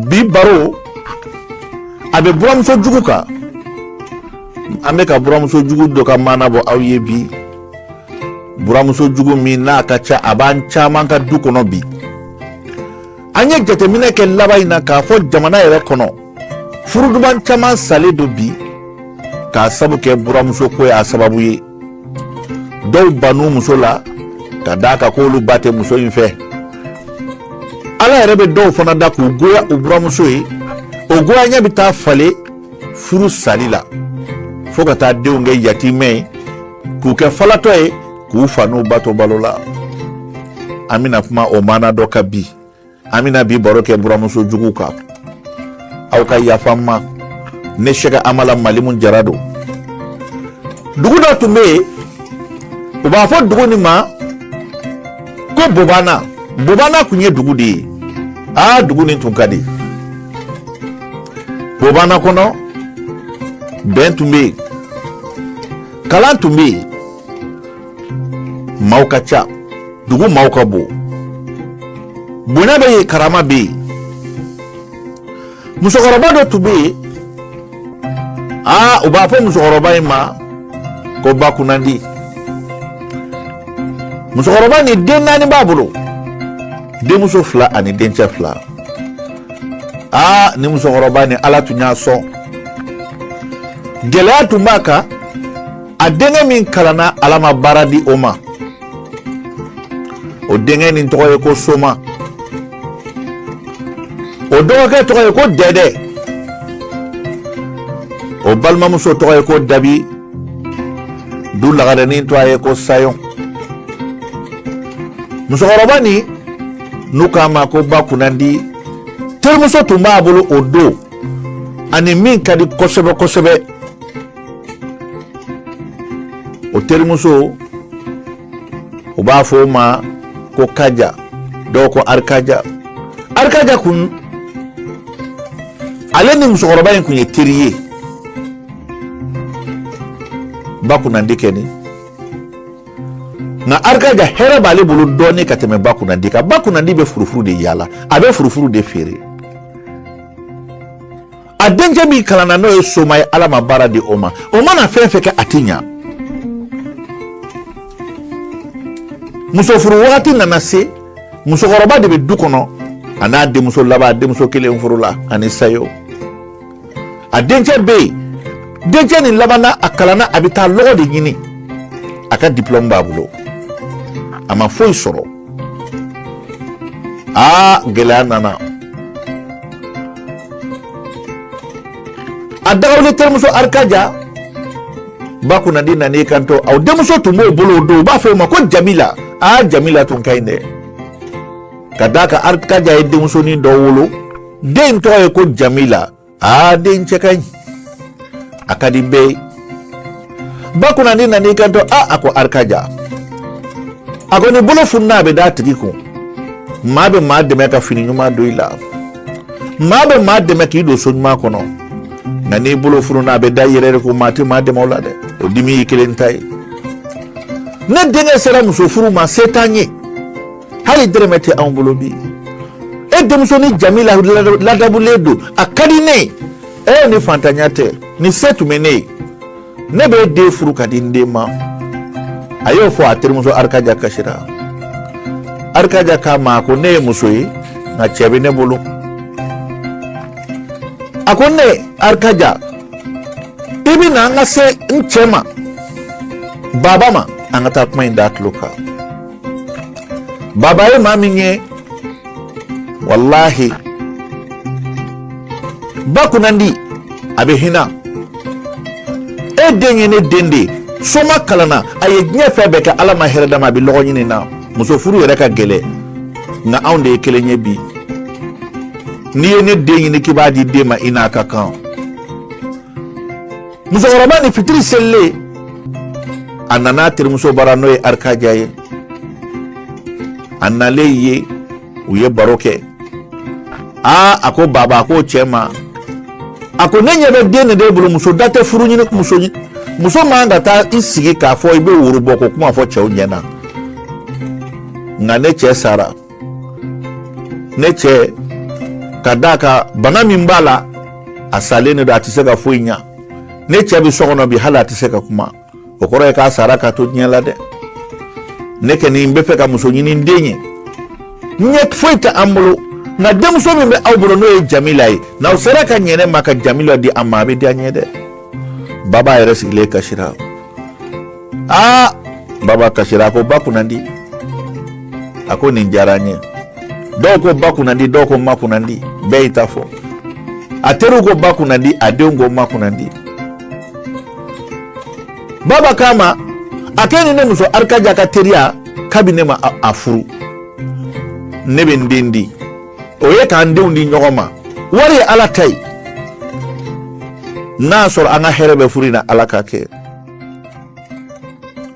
Bi baro a bɛ buramuso jugu kan. An bɛ ka buramuso jugu dɔ ka maana bɔ aw ye bi, buramuso jugu min n'a ka ca, a b'an caman ka du kɔnɔ bi. An ye jateminɛ kɛ laban in na k'a fɔ jamana yɛrɛ kɔnɔ, furu duman caman salen don bi k'a sabu kɛ buramuso ko y'a sababu ye. Dɔw bann'u muso la ka d'a kan k'olu ba tɛ muso in fɛ. Ala yɛrɛ bɛ dɔw fana da k'u goya u buramuso ye, o goyaɲɛ bɛ taa falen furu sali la fo ka taa denw kɛ yatimɛ ye, k'u kɛ falatɔ ye, k'u fa n'u ba to balo la. An bɛna kuma o maana dɔ kan bi. An bɛna bi baro kɛ buramuso jugu kan. Aw ka yafa n ma, ne Sɛki Amala Malimu Jara don. Dugu dɔ tun bɛ yen, u b'a fɔ dugu nin ma ko Bobana. Bobana tun ye dugu de ye. Aa, dugu nin tun ka di. Bobana kɔnɔ, bɛn tun bɛ yen, kalan tun bɛ yen, maaw ka ca, dugu maaw ka bon, bonya bɛ yen, karama bɛ yen. Musokɔrɔba dɔ tun bɛ yen. Aa, u b'a fɔ musokɔrɔba in ma ko Ba Kunnandi. Musokɔrɔba nin, den naani b'a bolo, denmuso fila ani dencɛ fila. Aa, ni musokɔrɔba nin, Ala tun y'a sɔn, gɛlɛya tun b'a kan. A denkɛ min kalanna, Ala ma baara di o ma. O denkɛ nin tɔgɔ ye ko Soma. O dɔgɔkɛ tɔgɔ ye ko Dɛdɛ. O balimamuso tɔgɔ ye ko Dabi. Du lagarenin tɔgɔ ye ko Sayɔn. Musokɔrɔba nin, n'u k'a ma ko Ba Kunnandi, terimuso tun b'a bolo o don, ani min ka di kosɛbɛ kosɛbɛ. O terimuso, u b'a fɔ o ma ko Kaja, dɔw ko Arikaja. Arikaja kun, ale ni musokɔrɔba in kun ye teri ye. Ba Kunnandi kɛ ni nka Arikaja hɛrɛ b'ale bolo dɔɔnin ka tɛmɛ Ba Kunnandi kan. Ba Kunnandi bɛ furufuru de yaala, a bɛ furufuru de feere. A dencɛ min kalanna, n'o ye Soma ye, Ala ma baara di o ma. O mana fɛn fɛn kɛ, a ti ɲa. Muso furu wagati nana se. Musokɔrɔba de bɛ du kɔnɔ, a n'a denmuso laban, a denmuso kelen furula, ani Sayo. A dencɛ bɛ yen. Dencɛ nin labanna, a kalanna, a bɛ taa lɔgɔ de ɲini, a ka diplɔmu b'a bolo, a ma foyi sɔrɔ. Aa, gɛlɛya nana. A dagawuli terimuso Arikaja, Ba Kunnandi nan'i kanto, aw denmuso tun b'o bolo o don, u b'a fɔ o ma ko Jamila. Aa, Jamila tun ka ɲi dɛ, ka d'a kan Arikaja ye denmusonin dɔ wolo, den tɔgɔ ye ko Jamila. Aa, den cɛ ka ɲi, a ka di bɛɛ ye. Ba Kunnandi nan'i kanto, a a ko Arikaja, a ko ni bolo fununa, a bɛ d'a tigi kun. Maa bɛ maa dɛmɛ ka fini ɲuman don i la, maa bɛ maa dɛmɛ k'i don so ɲuman kɔnɔ, nka n'i bolo fununa, a bɛ da i yɛrɛ de kun. Maa tɛ maa dɛmɛ o la dɛ, o dimi y'i kelen ta ye. Ne denkɛ sera muso furu ma, se t'an ye, hali dɛrɛmɛ tɛ anw bolo bi. E denmusonin Jamila ladabulen don, a ka di ne ye. E ni fantanya tɛ, ni se tun bɛ ne ye, ne b'e den furu ka di n den ma. A y'o fɔ a terimuso Arikaja kasira. Arikaja k'a ma ko ne ye muso ye, nka cɛ bɛ ne bolo. A ko ne Arikaja, i bɛ na an ka se n cɛ ma, baba ma, an ka taa kuma in d'a tulo kan. Baba ye maa min ye, walahi, Ba Kunnandi, a bɛ hinɛ. E den ye ne den de ye. Soma kalanna, a ye diɲɛ fɛn bɛɛ kɛ, Ala ma hɛrɛ d'a ma, a bɛ lɔgɔ ɲini na. Muso furu yɛrɛ ka gɛlɛn, nka anw de ye kelen ye bi. N'i ye ne den ɲini k'i b'a di den ma, i n'a ka kan. Musokɔrɔba ni fitiri selilen, a nana a terimuso bara, n'o ye Arikaja ye. A nalen ye, u ye baro kɛ. Aa, a ko baba, a ko cɛ ma, a ko ne ɲɛ bɛ den nin de bolo, muso da tɛ furu ɲini, muso muso man ka taa i sigi k'a fɔ i bɛ woro bɔ k'o kuma fɔ cɛw ɲɛna. Nka ne cɛ sara, ne cɛ Ka d'a kan, bana min b'a la, a salen de don, a tɛ se ka foyi ɲa. Ne cɛ bɛ so kɔnɔ bi, hali a tɛ se ka kuma. O kɔrɔ ye k'a sara ka to diɲɛ la dɛ. Ne kɔni n bɛ fɛ ka muso ɲini n den ye. Ɲɛ foyi tɛ an bolo, nka denmuso min bɛ aw bolo, n'o ye Jamila ye, n'aw sera ka ɲɛ ne ma ka Jamila di an ma, a bɛ diya n ye dɛ. Baba yɛrɛ sigilen kasira. Aa, baba kasira. A ko ba kunnandi, a ko nin diyara n ye. Dɔw ko ba kunnandi, dɔw ko ma kunnandi, bɛɛ y'i ta fɔ. A teriw ko ba kunnandi, a denw ko ma kunnandi. Baba k'a ma, a k'e ni ne muso Arikaja ka teriya kabi ne ma a furu, ne bɛ n den di. O ye k'an denw di ɲɔgɔn ma. Wari ye Ala ta ye. N'a sɔrɔ an ka hɛrɛ bɛ furu in na, Ala k'a kɛ.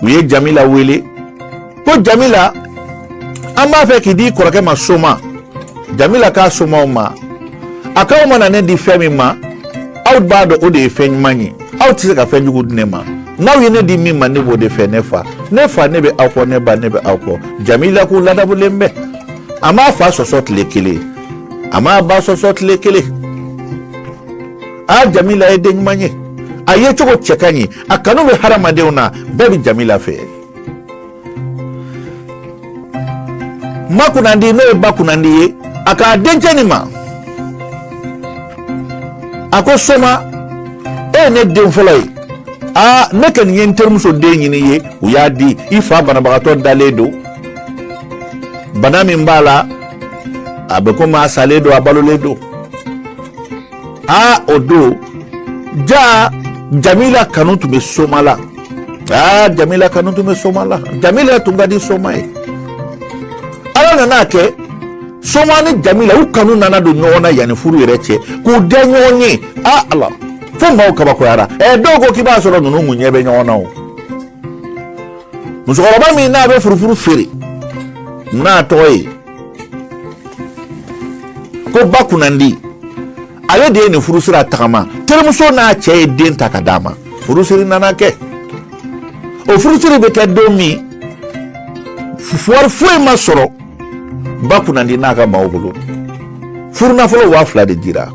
U ye Jamila wele ko Jamila, an b'a fɛ k'i di kɔrɔkɛ ma Soma. Jamila k'a somaw ma, a k'aw mana ne di fɛn min ma, aw b'a dɔn o de ye fɛn ɲuman ye. Aw tɛ se ka fɛn jugu di ne ma. N'aw ye ne di min ma, ne b'o de fɛ. Ne fa, ne fa, ne bɛ aw kɔ. Ne ba, ne bɛ aw kɔ. Jamila k'u ladabulen bɛ. A m'a fa sɔsɔ tile kelen, a m'a ba sɔsɔ tile kelen. Aa, Jamila ye den ɲuman ye. A ye cogo cɛ ka ɲi, a kanu bɛ hadamadenw na, bɛɛ bɛ Jamila fɛ. Makunnandi, n'o ye ba kunnandi ye, a k'a dencɛ nin ma, a ko Soma, e ye ne den fɔlɔ ye. Aa, ne kɔni ye n terimuso den ɲini ye, u y'a di. I fa banabagatɔ dalen don, bana min b'a la, a bɛ komi a salen don, a balolen don. Aa, o don ja, Jamila kanu tun bɛ Soma la. Aa, Jamila kanu tun bɛ Soma la. Jamila tun ka di Soma ye. Ala nana a kɛ, Soma ni Jamila, u kanu nana don ɲɔgɔn na yanni furu yɛrɛ cɛ, k'u diya ɲɔgɔn ye. Aa Ala, fo maaw kabakoyara. Ɛ, dɔw ko k'i b'a sɔrɔ ninnu kun ɲɛ bɛ ɲɔgɔn na. O musokɔrɔba min n'a bɛ furufuru feere, n'a tɔgɔ ye ko ba kunnandi, ale de ye nin furusira tagama. Terimuso n'a cɛ ye den ta ka d'a ma. Furusiri nana kɛ. O furusiri bɛ kɛ don min, wari foyi ma sɔrɔ ba kunnandi n'a ka maaw bolo. Furunafolo 2000 de dira,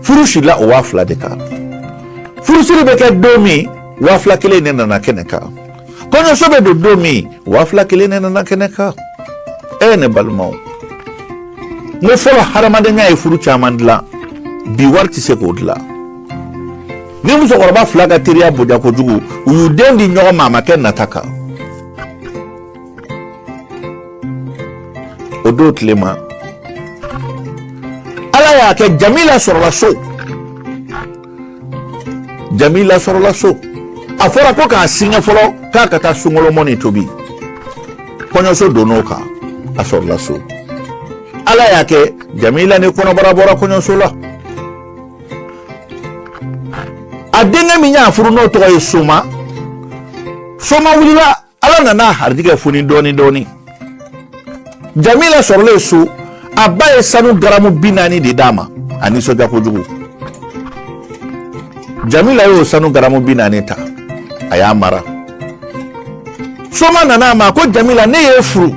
furu sirila o 2000 de kan. Furusiri bɛ kɛ don min, 2000 kelen de nana kɛnɛ kan. Kɔɲɔso bɛ don don min, 2000 kelen de nana kɛnɛ kan. E ne balimaw, n ko fɔlɔ hadamadenya ye furu caman dilan, bi wari tɛ se k'o dilan. Ni musokɔrɔba fila ka teriya bonya kojugu, u y'u den di ɲɔgɔn ma, a ma kɛ nata kan. O don tile ma, Ala y'a kɛ, Jamila sɔrɔla so. Jamila sɔrɔla so. A fɔra ko k'a siŋɛ fɔlɔ, k'a ka taa sunkolomɔni tobi. Kɔɲɔso donn'o kan, a sɔrɔla so. Ala y'a kɛ, Jamila ni kɔnɔbara bɔra kɔɲɔso la. A denkɛ min y'a furu, n'o tɔgɔ ye Soma, Soma wulila. Ala nana a harijigɛ foni dɔɔni dɔɔni. Jamila sɔrɔlen so, a ba ye sanu garamu 40 de d'a ma. A nisɔndiya kojugu. Jamila y'o sanu garamu 40 ta, a y'a mara. Soma nana a ma ko Jamila, ne y'e furu,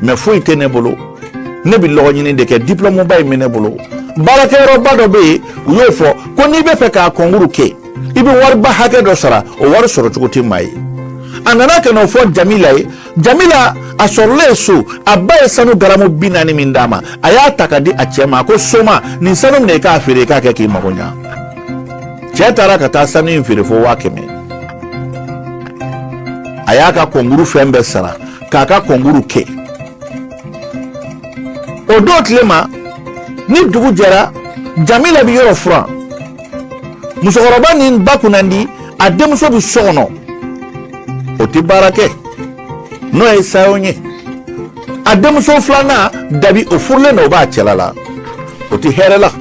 mais foyi tɛ ne bolo. Ne bɛ lɔgɔ ɲini de kɛ, diplɔmuba in bɛ ne bolo. Baarakɛyɔrɔba dɔ bɛ yen, u y'o fɔ ko n'i bɛ fɛ k'a kɔnkuru kɛ, i bɛ wariba hakɛ dɔ sara. O wari sɔrɔ cogo tɛ maa ye. A nana ka n'o fɔ Jamila ye. Jamila a sɔrɔlen so, a ba ye sanu garamu 40 min d'a ma, a y'a ta ka di a cɛ ma. A ko Soma, nin sanu minɛ, i k'a feere, i k'a kɛ k'i mago ɲa. Cɛ taara ka taa sanu in feere fo 100 000. A y'a ka kɔnkuru fɛn bɛɛ sara k'a ka kɔnkuru kɛ. O don tile ma, ni dugu jɛra, Jamila bɛ yɔrɔ furan. Musokɔrɔba ni ba kunnandi, a denmuso bɛ so kɔnɔ, o tɛ baara kɛ, n'o ye sayon ye. A denmuso filanan Dabi, o furulen don, o b'a cɛla la, o tɛ hɛrɛ la.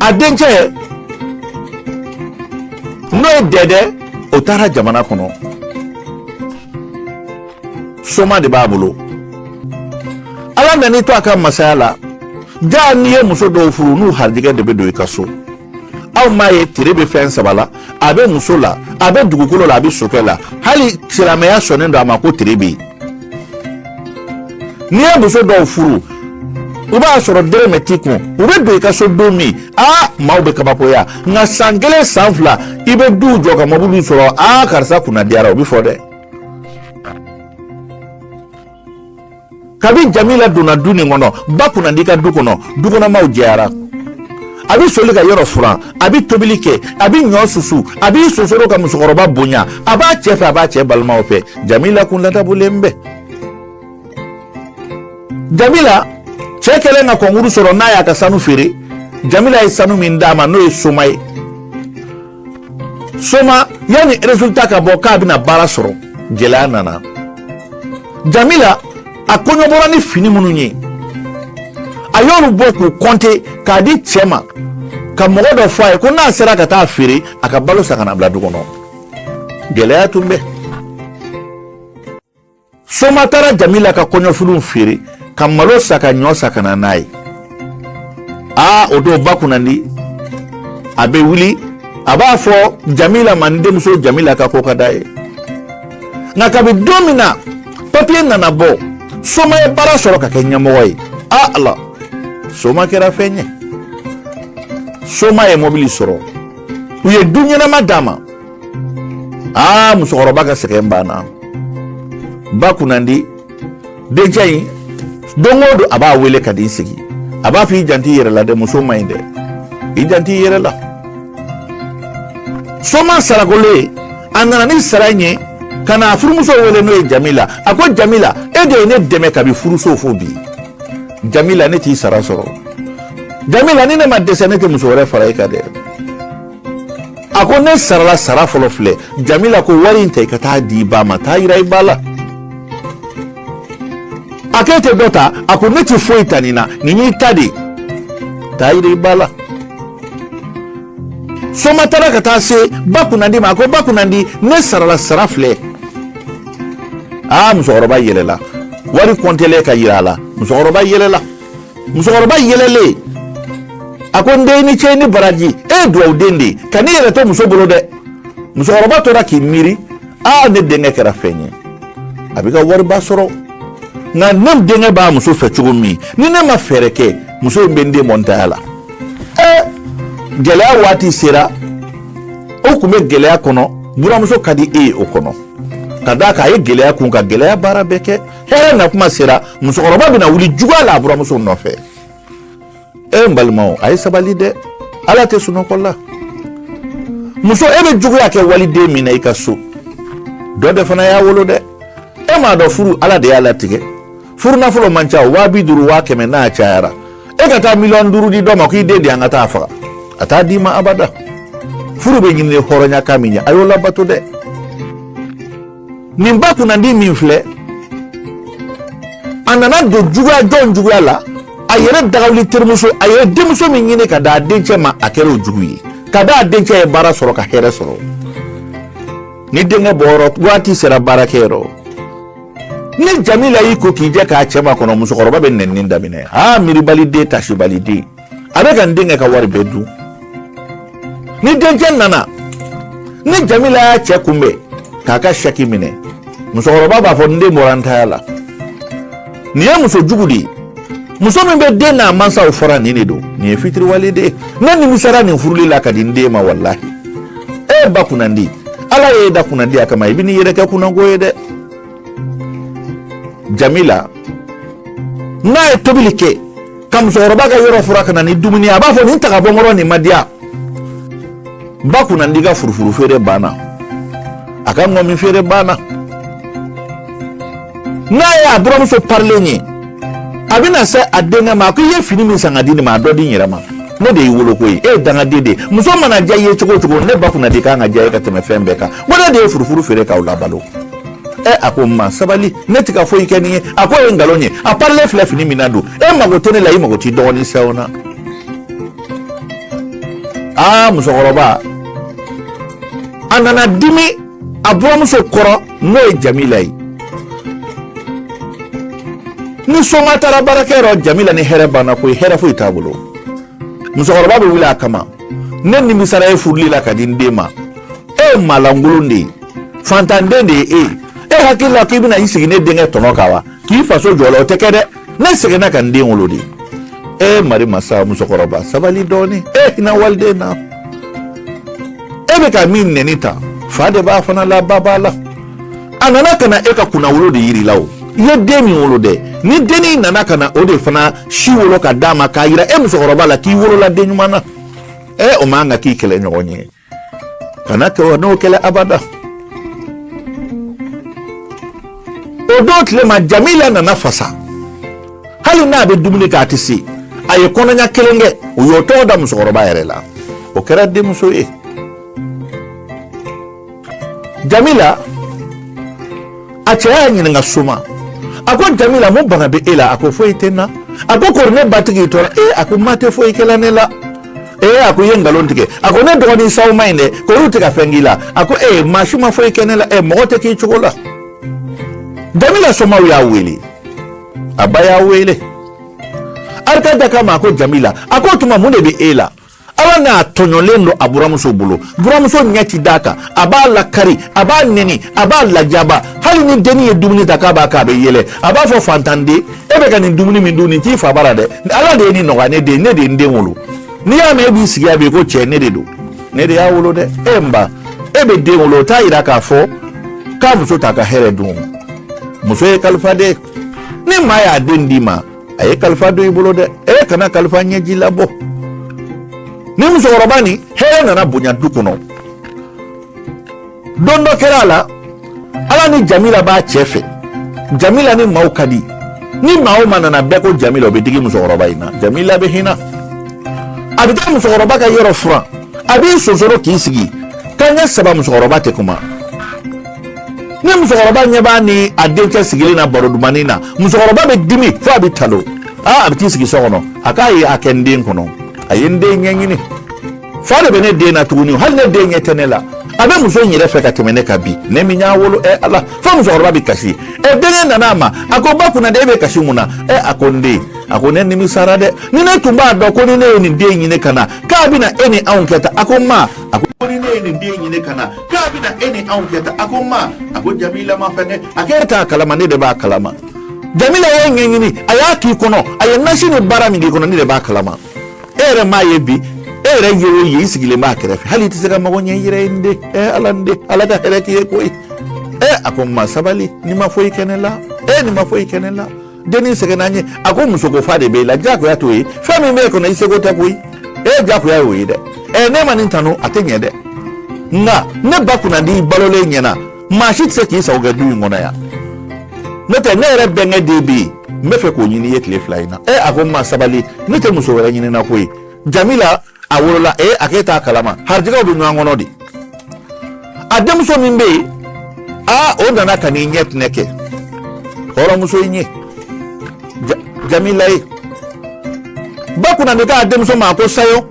A dencɛ, n'o ye Dɛdɛ, o taara jamana kɔnɔ. Soma de b'a bolo. Ala nan'i to a ka masaya la. Jaa, n'i ye muso dɔw furu, n'u harijigɛ de bɛ don i ka so. Aw m'a ye, tere bɛ fɛn saba la: a bɛ muso la, a bɛ dugukolo la, a bɛ sokɛ la. Hali silamɛya sɔnnen don a ma ko tere bɛ yen. N'i ye muso dɔw furu, i b'a sɔrɔ dɛrɛmɛ t'i kun, u bɛ don i ka so don min, aa, maaw bɛ kabakoya. Nka san kelen, san fila, i bɛ duw jɔ ka mɔbiliw sɔrɔ, aa, karisa kunna diyara, o bɛ fɔ dɛ. Kabi Jamila donna du nin kɔnɔ, ba kunnandi ka du kɔnɔ, dukɔnɔmaw jɛyara. A bɛ soli ka yɔrɔ furan, a bɛ tobili kɛ, a bɛ ɲɔ susu, a b'i sosoro ka musokɔrɔba bonya, a b'a cɛ fɛ, a b'a cɛ balimaw fɛ. Jamila kun ladabulen bɛ. Jamila cɛ kɛlen ka kɔnkuru sɔrɔ, n'a y'a ka sanu feere, Jamila ye sanu min d'a ma, n'o ye Soma ye. Soma, yanni résultat ka bɔ k'a bɛna baara sɔrɔ, gɛlɛya nana. Jamila a kɔɲɔbɔra ni fini minnu ye, a y'olu bɔ k'u kɔnte k'a di cɛ ma, ka mɔgɔ dɔ fɔ a ye ko n'a sera ka taa feere, a ka balo san ka na bila du kɔnɔ. Gɛlɛya tun bɛ. Soma taara Jamila ka kɔɲɔfiniw feere ka malo san, ka ɲɔ san ka na n'a ye. Aa, o don, ba kunnandi a bɛ wuli, a b'a fɔ Jamila ma, n denmuso Jamila ka ko ka d'a ye. Nka kabi don min na papiye nana bɔ, Soma ye baara sɔrɔ ka kɛ ɲɛmɔgɔ ye. Aa ala, Soma kɛra fɛn ye. Soma ye mɔbili sɔrɔ, u ye du ɲɛnama d'a ma. Aa, musokɔrɔba ka sɛgɛn banna. Ba kunnandi dencɛ in, don o don a b'a wele ka n'i sigi, a b'a fɔ: i janto i yɛrɛ la dɛ, muso man ɲi dɛ, i janto i yɛrɛ la. Soma sarakolen, a nana ni sara in ye ka na a furumuso wele, n'o ye Jamila. A ko: Jamila, e de ye ne dɛmɛ kabi furuso fo bi. Jamila, ne t'i sara sɔrɔ. Jamila, ni ne ma dɛsɛ, ne tɛ muso wɛrɛ fara e kan dɛ. A ko: ne sarala, sara fɔlɔ filɛ. Jamila ko: wari in ta, i ka taa di i ba ma, taa yira i ba la. A k'e tɛ dɔ ta? A ko: ne tɛ foyi ta nin na, nin y'i ta de ye, taa yira i ba la. Soma taara ka taa se ba kunnandi ma. A ko: ba kunnandi, ne sarala, sara filɛ. Aa, musokɔrɔba yɛlɛla. Wari kɔntelen ka yira a la, musokɔrɔba yɛlɛla. Musokɔrɔba yɛlɛlen, a ko: n den, i ni ce, ni baraji, e ye dugawuden de ye, ka n'i yɛrɛ to muso bolo dɛ. Musokɔrɔba tora k'i miiri: aa, ne denkɛ kɛra fɛn ye, a bɛ ka wariba sɔrɔ, nka ne denkɛ b'a muso fɛ cogo min, ni ne ma fɛɛrɛ kɛ, muso in bɛ n den bɔ n taya la. Ɛ, gɛlɛya waati sera, o tun bɛ gɛlɛya kɔnɔ. Buramuso ka di e ye o kɔnɔ, ka d'a kan a ye gɛlɛya kun ka gɛlɛya baara bɛɛ kɛ. Hɛrɛ na kuma sera, musokɔrɔba bɛna wuli juguya la a buramuso nɔfɛ. E n balimaw, a ye sabali dɛ, Ala tɛ sunɔgɔ la. Muso, e bɛ juguya kɛ waliden min na i ka so, dɔ de fana y'a wolo dɛ. E m'a dɔn, furu, Ala de y'a latigɛ. Furu nafolo man ca, 50.000, 100.000 n'a cayara. E ka taa 5 miliyɔn di dɔ ma k'i den di an ka taa faga, a t'a d'i ma abada. Furu bɛ ɲini ni hɔrɔnya kan min ye, a y'o labato dɛ. Nin ba kunnandi min filɛ, a nana don juguya jɔn juguya la? A yɛrɛ dagawuli terimuso, a yɛrɛ denmuso min ɲini ka d'a dencɛ ma, a kɛra o jugu ye. Ka d'a dencɛ ye baara sɔrɔ ka hɛrɛ sɔrɔ, ni denkɛ bɔyɔrɔ waati sera baarakɛyɔrɔ, ni Jamila y'i ko k'i jɛ k'a cɛ ma kɔnɔ, musokɔrɔba bɛ nɛnini daminɛ: aa, miiribali den, tasibali den, a bɛ ka n denkɛ ka wari bɛɛ dun. Ni dencɛ nana, ni Jamila y'a cɛ kunbɛn k'a ka sɛki minɛ, musokɔrɔba b'a fɔ: n den bɔra n taya la. Nin ye muso jugu de ye, muso min bɛ den n'a mansaw fara, nin de don, nin ye fitiriwale de ye. Ne nimisara nin furuli la ka di n den ma walahi. E ba kunnandi, Ala y'e da kunnandi a kama, i bɛ n'i yɛrɛ kɛ kunnango ye dɛ. Jamila n'a ye tobili kɛ ka musokɔrɔba ka yɔrɔ fura ka na ni dumuni ye, a b'a fɔ: nin ta ka bɔ n kɔrɔ, nin ma diya. Ba kunnandi ka furufuru feere banna, a ka ŋɔmi feere banna. N'a ye a buramuso parilen ye, a bɛna se a denkɛ ma, a ko: i ye fini min san ka di nin ma, a dɔ di n yɛrɛ ma, ne de y'i wolo koyi, e ye dangaden de ye. Muso mana diya i ye cogo o cogo, ne ba kunnandi kan ka diya i ye ka tɛmɛ fɛn bɛɛ kan. Ko ne de ye furufuru feere k'aw labalo. Ɛ, a ko: n ma sabali, ne tɛ ka foyi kɛ nin ye. A ko: ye nkalon ye, a parilen filɛ fini min na don, e mago tɛ ne la, i mago t'i dɔgɔnin sɛw na. Aa, musokɔrɔba a nana dimi a buramuso kɔrɔ, n'o ye Jamila ye. Ni Soma taara baarakɛyɔrɔ, Jamila ni hɛrɛ banna koyi, hɛrɛ foyi t'a bolo. Musokɔrɔba bɛ wuli a kama: ne nimisara e furuli la ka di n den ma. E ye maalankolon de ye, fantanden de ye. E hakili la k'i bɛna i sigi ne denkɛ tɔnɔ kan wa? K'i k'i faso jɔ la, o tɛ kɛ dɛ. Ne sɛgɛnna ka n den wolo de. E mari masa, musokɔrɔba, sabali dɔɔni. E hinɛ waliden na. E bɛ ka min nɛni ta, fa de b'a fana la, ba b'a la. A nana ka na e ka kunnawolo de yir'i la. O i ye den min wolo dɛ, ni dennin nana ka na o de fana si wolo ka d'a ma, k'a yira e musokɔrɔba la k'i wolola den ɲuman na. Ɛ, o man kan k'i kɛlɛ ɲɔgɔn ye. Kana kɛ n'o kɛlɛ abada. O don tile ma, Jamila nana fasa. Hali n'a bɛ dumuni kɛ, a tɛ se. A ye kɔnɔɲa kelen kɛ, u y'o tɔgɔ da musokɔrɔba yɛrɛ la. O kɛra denmuso ye. Jamila a cɛ y'a ɲininka soma, a ko: Jamila, mun bana bɛ e la? A ko: foyi tɛ n na. A ko: kɔri ne batigi tɔɔrɔ? Ee, a ko: ma tɛ foyi kɛla ne la. Ee, a ko: i ye nkalon tigɛ. A ko: ne dɔgɔnin sawuma in dɛ, k'olu tɛ ka fɛn k'i la. A ko: ee, maa si ma foyi kɛ ne la. Ee, mɔgɔ tɛ k'i cogo la. Jamila somaw y'a wele, a ba y'a wele. Arikada k'a ma ko: Jamila, a ko o tuma mun de bɛ e la? Ala n'a tɔɲɔlen don a buramuso bolo, buramuso ɲɛ ti d'a kan, a b'a lakari, a b'a neni, a b'a lajaba. Hali ni dennin ye dumuni ta k'a b'a kɛ, a bɛ yɛlɛ, a b'a fɔ: fantanden, e bɛ ka nin dumuni min dun, nin t'i fa bara dɛ. Ala de ye nin nɔgɔya ne den, ne de ye n den wolo. N'i y'a mɛn e b'i sigi a bɛ ko cɛ, ne de don, ne de y'a wolo dɛ. E n ba, e bɛ den wolo, o t'a yira k'a fɔ k'a muso t'a ka hɛrɛ dun. Muso ye kalifa de. Ni maa y'a den d'i ma, a ye kalifa don i bolo dɛ. E kana kalifa ɲɛji labɔ. Ni musokɔrɔba nin, hɛrɛ nana bonya du kɔnɔ. Don dɔ kɛra a la, ala ni Jamila b'a cɛ fɛ. Jamila ni maaw ka di. Ni maa o maa nana, bɛɛ ko Jamila, o bɛ digi musokɔrɔba in na. Jamila bɛ hinɛ, a bɛ taa musokɔrɔba ka yɔrɔ furan, a b'i sonsoro k'i sigi kanɲɛ saba, musokɔrɔba tɛ kuma. Ni musokɔrɔba ɲɛ b'a ni a dencɛ sigilen na baro dumannin na, musokɔrɔba bɛ dimi fo a bɛ talo. Aa, a bɛ t'i sigi so kɔnɔ, a k'a ye a kɛ n den kɔnɔ, a ye n den ɲɛɲini. Fa de bɛ ne den na tuguni, hali ne den ɲɛ tɛ ne la. A bɛ muso in yɛrɛ fɛ ka tɛmɛ ne kan bi, ne min y'a wolo. Ɛ ala, fo musokɔrɔba bɛ kasi. Ɛ, denkɛ nana a ma, a ko: ba kunnadi, e bɛ kasi mun na? Ɛ, a ko: n den, a ko ne nimisara dɛ. Ni ne tun b'a dɔn ko ni ne ye nin den ɲini ka na, k'a bɛna e ni anw kɛ tan. A ko: ma, a ko ni ne ye nin den ɲini ka na, k'a bɛna e ni anw kɛ tan. A ko: ma, a ko Jamila ma fɛn kɛ. A k'e t'a kalama, ne de b'a kalama. Jamila y'a ɲɛɲini, a y'a k'i kɔnɔ, a ye nasi ni baara min k'i kɔnɔ, ne de b'a kalama. E yɛrɛ m'a ye bi, e yɛrɛ ye o ye, i sigilen b'a kɛrɛfɛ, hali i tɛ se ka mago ɲɛ i yɛrɛ ye. N den, ɛ ala, n den, ala ka hɛrɛ k'i ye koyi. Ɛ, a ko: ma, sabali, n'i ma foyi kɛ ne la. E, nin ma foyi kɛ ne la. Dennin sɛgɛnna n ye. A ko: musoko fa de b'e la, diyagoya t'o ye. Fɛn min b'e kɔnɔ, i seko tɛ koyi. E, diyagoya y'o ye dɛ. Ɛ, ne ma nin tanu, a tɛ ɲɛ dɛ. Nka ne ba kunnandi balolen ɲɛna, maa si tɛ se k'i sago kɛ du in kɔnɔ yan. N'o tɛ, ne yɛrɛ bɛnkɛ den bɛ yen, n bɛ fɛ k'o ɲini i ye tile 2 in na. E, a ko: n ma, sabali, ne tɛ muso wɛrɛ ɲini na koyi. Jamila a wolola. E, a k'e t'a kalama, harijɛgɛw bɛ ɲɔgɔn kɔnɔ de. A denmuso min bɛ yen, aa, o nana ka n'i ɲɛ tinɛ kɛ hɔrɔnmuso in ye, Jamila ye. Ba kunnandi k'a denmuso ma, a ko: sayo,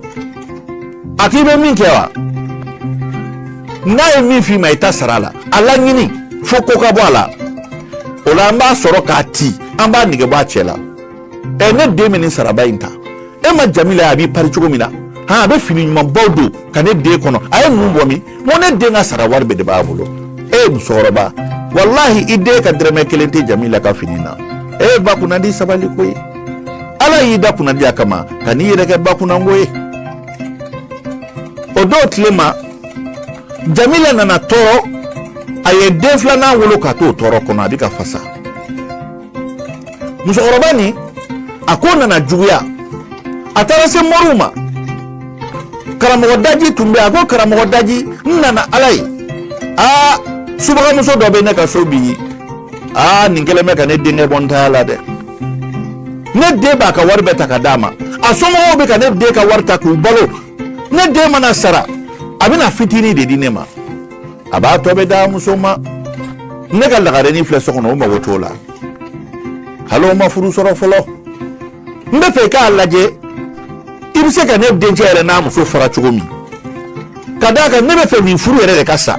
a k'i bɛ min kɛ wa, n'a ye min f'i ma, i ta sara la, a laɲini fo ko ka bɔ a la. O la, an b'a sɔrɔ k'a ci, an b'a nege bɔ a cɛ la. Ɛ, ne den bɛ nin saraba in ta. E ma Jamila ye, a b'i pari cogo min na han, a bɛ fini ɲumanbaw don ka ne den kɔnɔ. A ye mun bɔ min? N ko ne den ka sara wari bɛɛ de b'a bolo. E musokɔrɔba, walahi, i den ka dɛrɛmɛ kelen tɛ Jamila ka fini na. E ba kunnandi, sabali koyi. Ala y'i da kunnadiya kama, ka n'i yɛrɛ kɛ ba kunnango ye. O dɔw tile ma, Jamila nana tɔɔrɔ. A ye den filanan wolo ka t'o tɔɔrɔ kɔnɔ, a bɛ ka fasa. Musokɔrɔba nin, a ko nana juguya, a taara se moriw ma. Karamɔgɔ daji tun bɛ yen. A ko: karamɔgɔ daji, n nana ala ye. Aa, subagamuso dɔ bɛ ne ka so bi. Aa, nin kɛlen bɛ ka ne denkɛ bɔ n taya la dɛ. Ne den b'a ka wari bɛɛ ta ka d'a ma. A somɔgɔw bɛ ka ne den ka wari ta k'u balo. Ne den mana sara, a bɛna fitinin de di ne ma, a b'a tɔ bɛ d'a muso ma. Ne ka lagarenin filɛ so kɔnɔ, o mago t'o la, hali o ma furu sɔrɔ fɔlɔ. N bɛ fɛ i k'a lajɛ, i bɛ se ka ne dencɛ yɛrɛ n'a muso fara cogo min, ka d'a kan ne bɛ fɛ nin furu yɛrɛ de ka sa.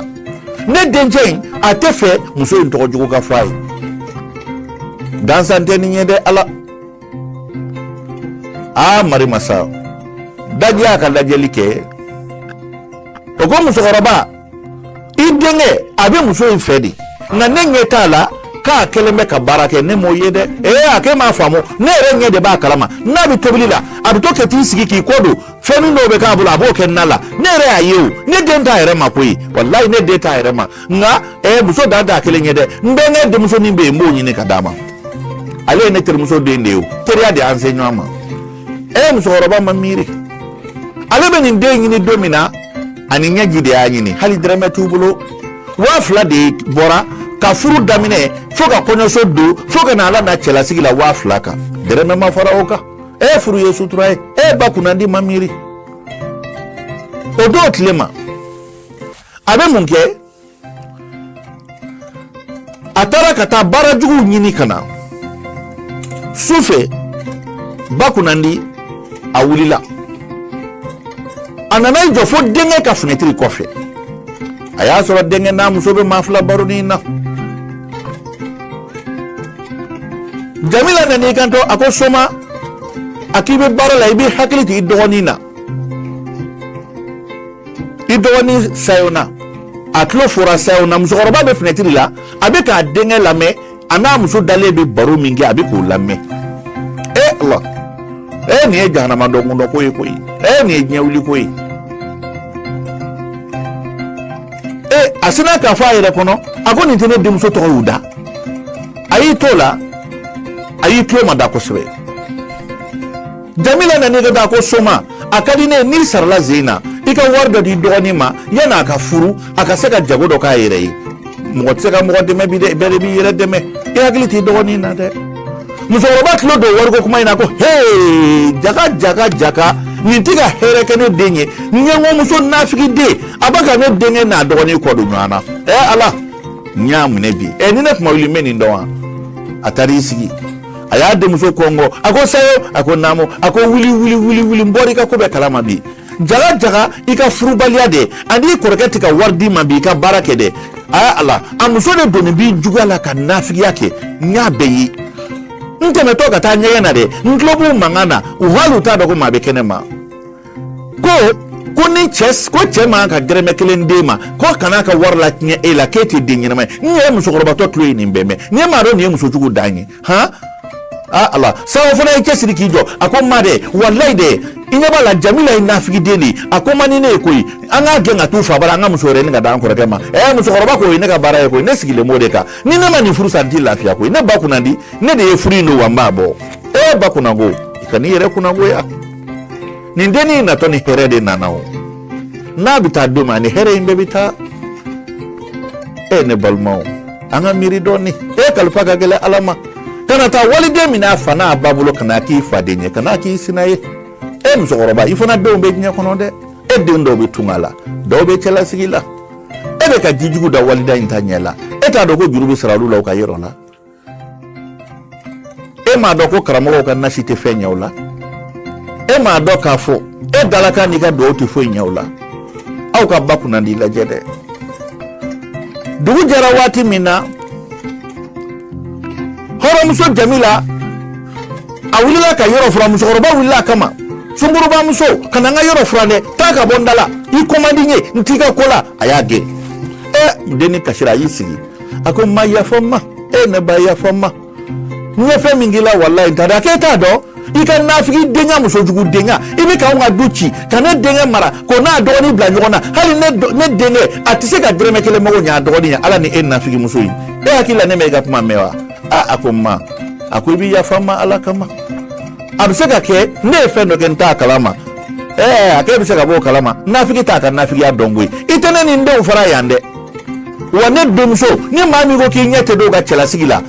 Ne dencɛ in, a tɛ fɛ muso in tɔgɔ jugu ka fɔ a ye. Gansan tɛ nin ye dɛ. Ala, aa, mari masa daji y'a ka lajɛli kɛ. O ko: musokɔrɔba, i denkɛ a bɛ muso in fɛ de, nka ne ɲɛ t'a la K'a kɛlen bɛ ka baara kɛ, ne m'o ye dɛ. Ee, a k'e m'a faamu, ne yɛrɛ ɲɛ de b'a kalama. N'a bɛ tobili la, a bɛ to ka t'i sigi k'i kɔ don, fɛn min dɔw bɛ k'a bolo, a b'o kɛ na la. Ne yɛrɛ y'a ye o, ne den t'a yɛrɛ ma koyi, walayi ne den t'a yɛrɛ ma. Nka muso dan t'a kelen ye dɛ. N bɛnkɛ denmusonin bɛ yen, n b'o ɲini ka d'a ma. Ale ye ne terimuso den de ye o, teriya de y'an se ɲɔgɔn ma. Musokɔrɔba ma miiri. Ale bɛ nin den ɲini don min na, ani ɲɛji de y'a ɲini, hali dɛrɛmɛ t'u bolo. 2000 de bɔra ka furu daminɛ fo ka kɔɲɔso don, fo ka na ala na cɛlasigi la, 2000 kan, dɛrɛmɛ ma fara o kan. Furu ye sutura ye. Ba kunnandi ma miiri. O don tile ma, a bɛ mun kɛ? A taara ka taa baara juguw ɲini ka na. Su fɛ, ba kunnandi a wulila, a nana i jɔ fo denkɛ ka finɛtiri kɔfɛ. A y'a sɔrɔ denkɛ n'a muso bɛ maa fila baronin na. Jamila nan'i kanto, a ko soma, a k'i bɛ baara la, i b'i hakili to i dɔgɔnin na, i dɔgɔnin sayona. A tulo fora sayona. Musokɔrɔba bɛ finɛtiri la, a bɛ k'a denkɛ lamɛn, a n'a muso dalen bɛ baro min kɛ, a bɛ k'o lamɛn. E ala, e nin ye jahanama dɔnkundɔ ko ye koyi. E nin ye diɲɛ wuli ko ye. E a sinna k'a fɔ a yɛrɛ kɔnɔ, a ko nin tɛ ne denmuso tɔgɔ y'u da. A y'i t'o la, a y'i tulo mada kosɛbɛ. Jamila nan'i kanto, a ko soma, a ka di ne ye n'i sarala zen na, i ka wari dɔ di dɔgɔnin ma yanni a ka furu, a ka se ka jago dɔ k'a yɛrɛ ye. Mɔgɔ tɛ se ka mɔgɔ dɛmɛ bi dɛ, bɛɛ de b'i yɛrɛ dɛmɛ. I hakili t'i dɔgɔnin na dɛ. Musokɔrɔba tulo don wariko kuma in na, ko hee, jaka jaka jaka, nin tɛ ka hɛrɛ kɛ ne den ye. Ɲɛngɔmuso nafigi den, a bɛ ka ne denkɛ n'a dɔgɔnin kɔ don ɲɔgɔn na. Ɛ ala, n y'a minɛ bi. Ɛ ni ne kuma wuli, n bɛ nin dɔn wa? A taara i sigi, a y'a denmuso kɔngɔ, a ko sayo, a ko naamu, a ko wuli wuli wuli wuli, n bɔra i ka ko bɛɛ kalama bi. Jaga jaga, i ka furubaliya dɛ, ani i kɔrɔkɛ tɛ ka wari d'i ma bi, i ka baara kɛ dɛ. Aa ala, a muso de donni b'i juguya la ka nafigiya kɛ, n y'a bɛɛ ye. N tɛmɛtɔ ka taa ɲɛgɛn na dɛ, n tulo b'u mankan na, u hali u t'a dɔn ko maa bɛ kɛnɛ ma. Ko ni cɛ ko cɛ man ka dɛrɛmɛ kelen d'e ma, ko kana ka wari latiɲɛ e la, k'e tɛ den ɲɛnama ye. N yɛrɛ musokɔrɔbatɔ tulo ye nin bɛɛ mɛn. Ni e m'a dɔn nin ye musojugu dan ye han. Aa ala, sawo fana ye cɛsiri k'i jɔ, a ko ma dɛ, walayi dɛ, i ɲɛ b'a la, Jamila ye nafigiden de ye, a ko man di ne ye koyi. An k'a gɛn ka t'u fa bara, an ka muso wɛrɛ ɲini ka d'an kɔrɔkɛ ma. Musokɔrɔba ko o ye ne ka baara ye koyi, ne sigilen b'o de kan. Ni ne ma nin furu sa, n t'i lafiya koyi. Ne ba kunnandi, ne de ye furu in don wa n b'a bɔ. Ba kunnango, i kan'i yɛrɛ kunnangoya. Nin dennin natɔ ni hɛrɛ de nana o, n'a bɛ taa don min, ani hɛrɛ in bɛɛ bɛ taa. E ne balimaw, an ka miiri dɔɔni. E kalifa ka gɛlɛn ala ma. Kana taa waliden minɛ a fa n'a ba bolo, kana k'i faden ye, kana k'i sina ye. E musokɔrɔba, i fana denw bɛ diɲɛ kɔnɔ dɛ. E den dɔw bɛ tunga la, dɔw bɛ cɛlasigi la. E bɛ ka jijugu da walida in ta ɲɛ la. E t'a dɔn ko juru bɛ sara olu la u ka yɔrɔ la. E m'a dɔn ko karamɔgɔw ka nasi tɛ fɛn ɲɛ o la. E m'a dɔn k'a fɔ e dalakan n'i ka dugawu tɛ foyi ɲɛ o la. Aw ka ba kunnandi lajɛ dɛ. Dugu jɛra waati min na, hɔrɔnmuso Jamila a wulila ka yɔrɔ furan. Musokɔrɔba wulila a kama, sunkurubamuso, ka na n ka yɔrɔ furan dɛ, taa ka bɔ n da la, i ko man di n ye, n t'i ka ko la. A y'a gɛn. Denni kasira, a y'i sigi, a ko ma yafa n ma, e ne ba yafa n ma, n ye fɛn min k'i la, walayi n t'a dɔn. A k'e t'a dɔn, i ka nafigi denya, musojugu denya, i bɛ k'anw ka du ci, ka ne denkɛ mara k'o n'a dɔgɔnin bila ɲɔgɔn na. Hali ne denkɛ a tɛ se ka dɛrɛmɛ kelen mago ɲɛ a dɔgɔnin ye. Ala ni e nafigi muso in, e hakili la ne ma e ka kuma mɛn wa? Aa, a ko n ma, a ko i bɛ yafa n ma ala kama. A bɛ se ka kɛ ne ye fɛn dɔ kɛ, n t'a kalama. A k'e bɛ se ka bɔ o kalama? Nafigi t'a ka nafigiya dɔn koyi. I tɛ ne ni n denw fara yan dɛ. Wa ne denmuso, ni maa min ko k'i ɲɛ tɛ don ka cɛlasigi la,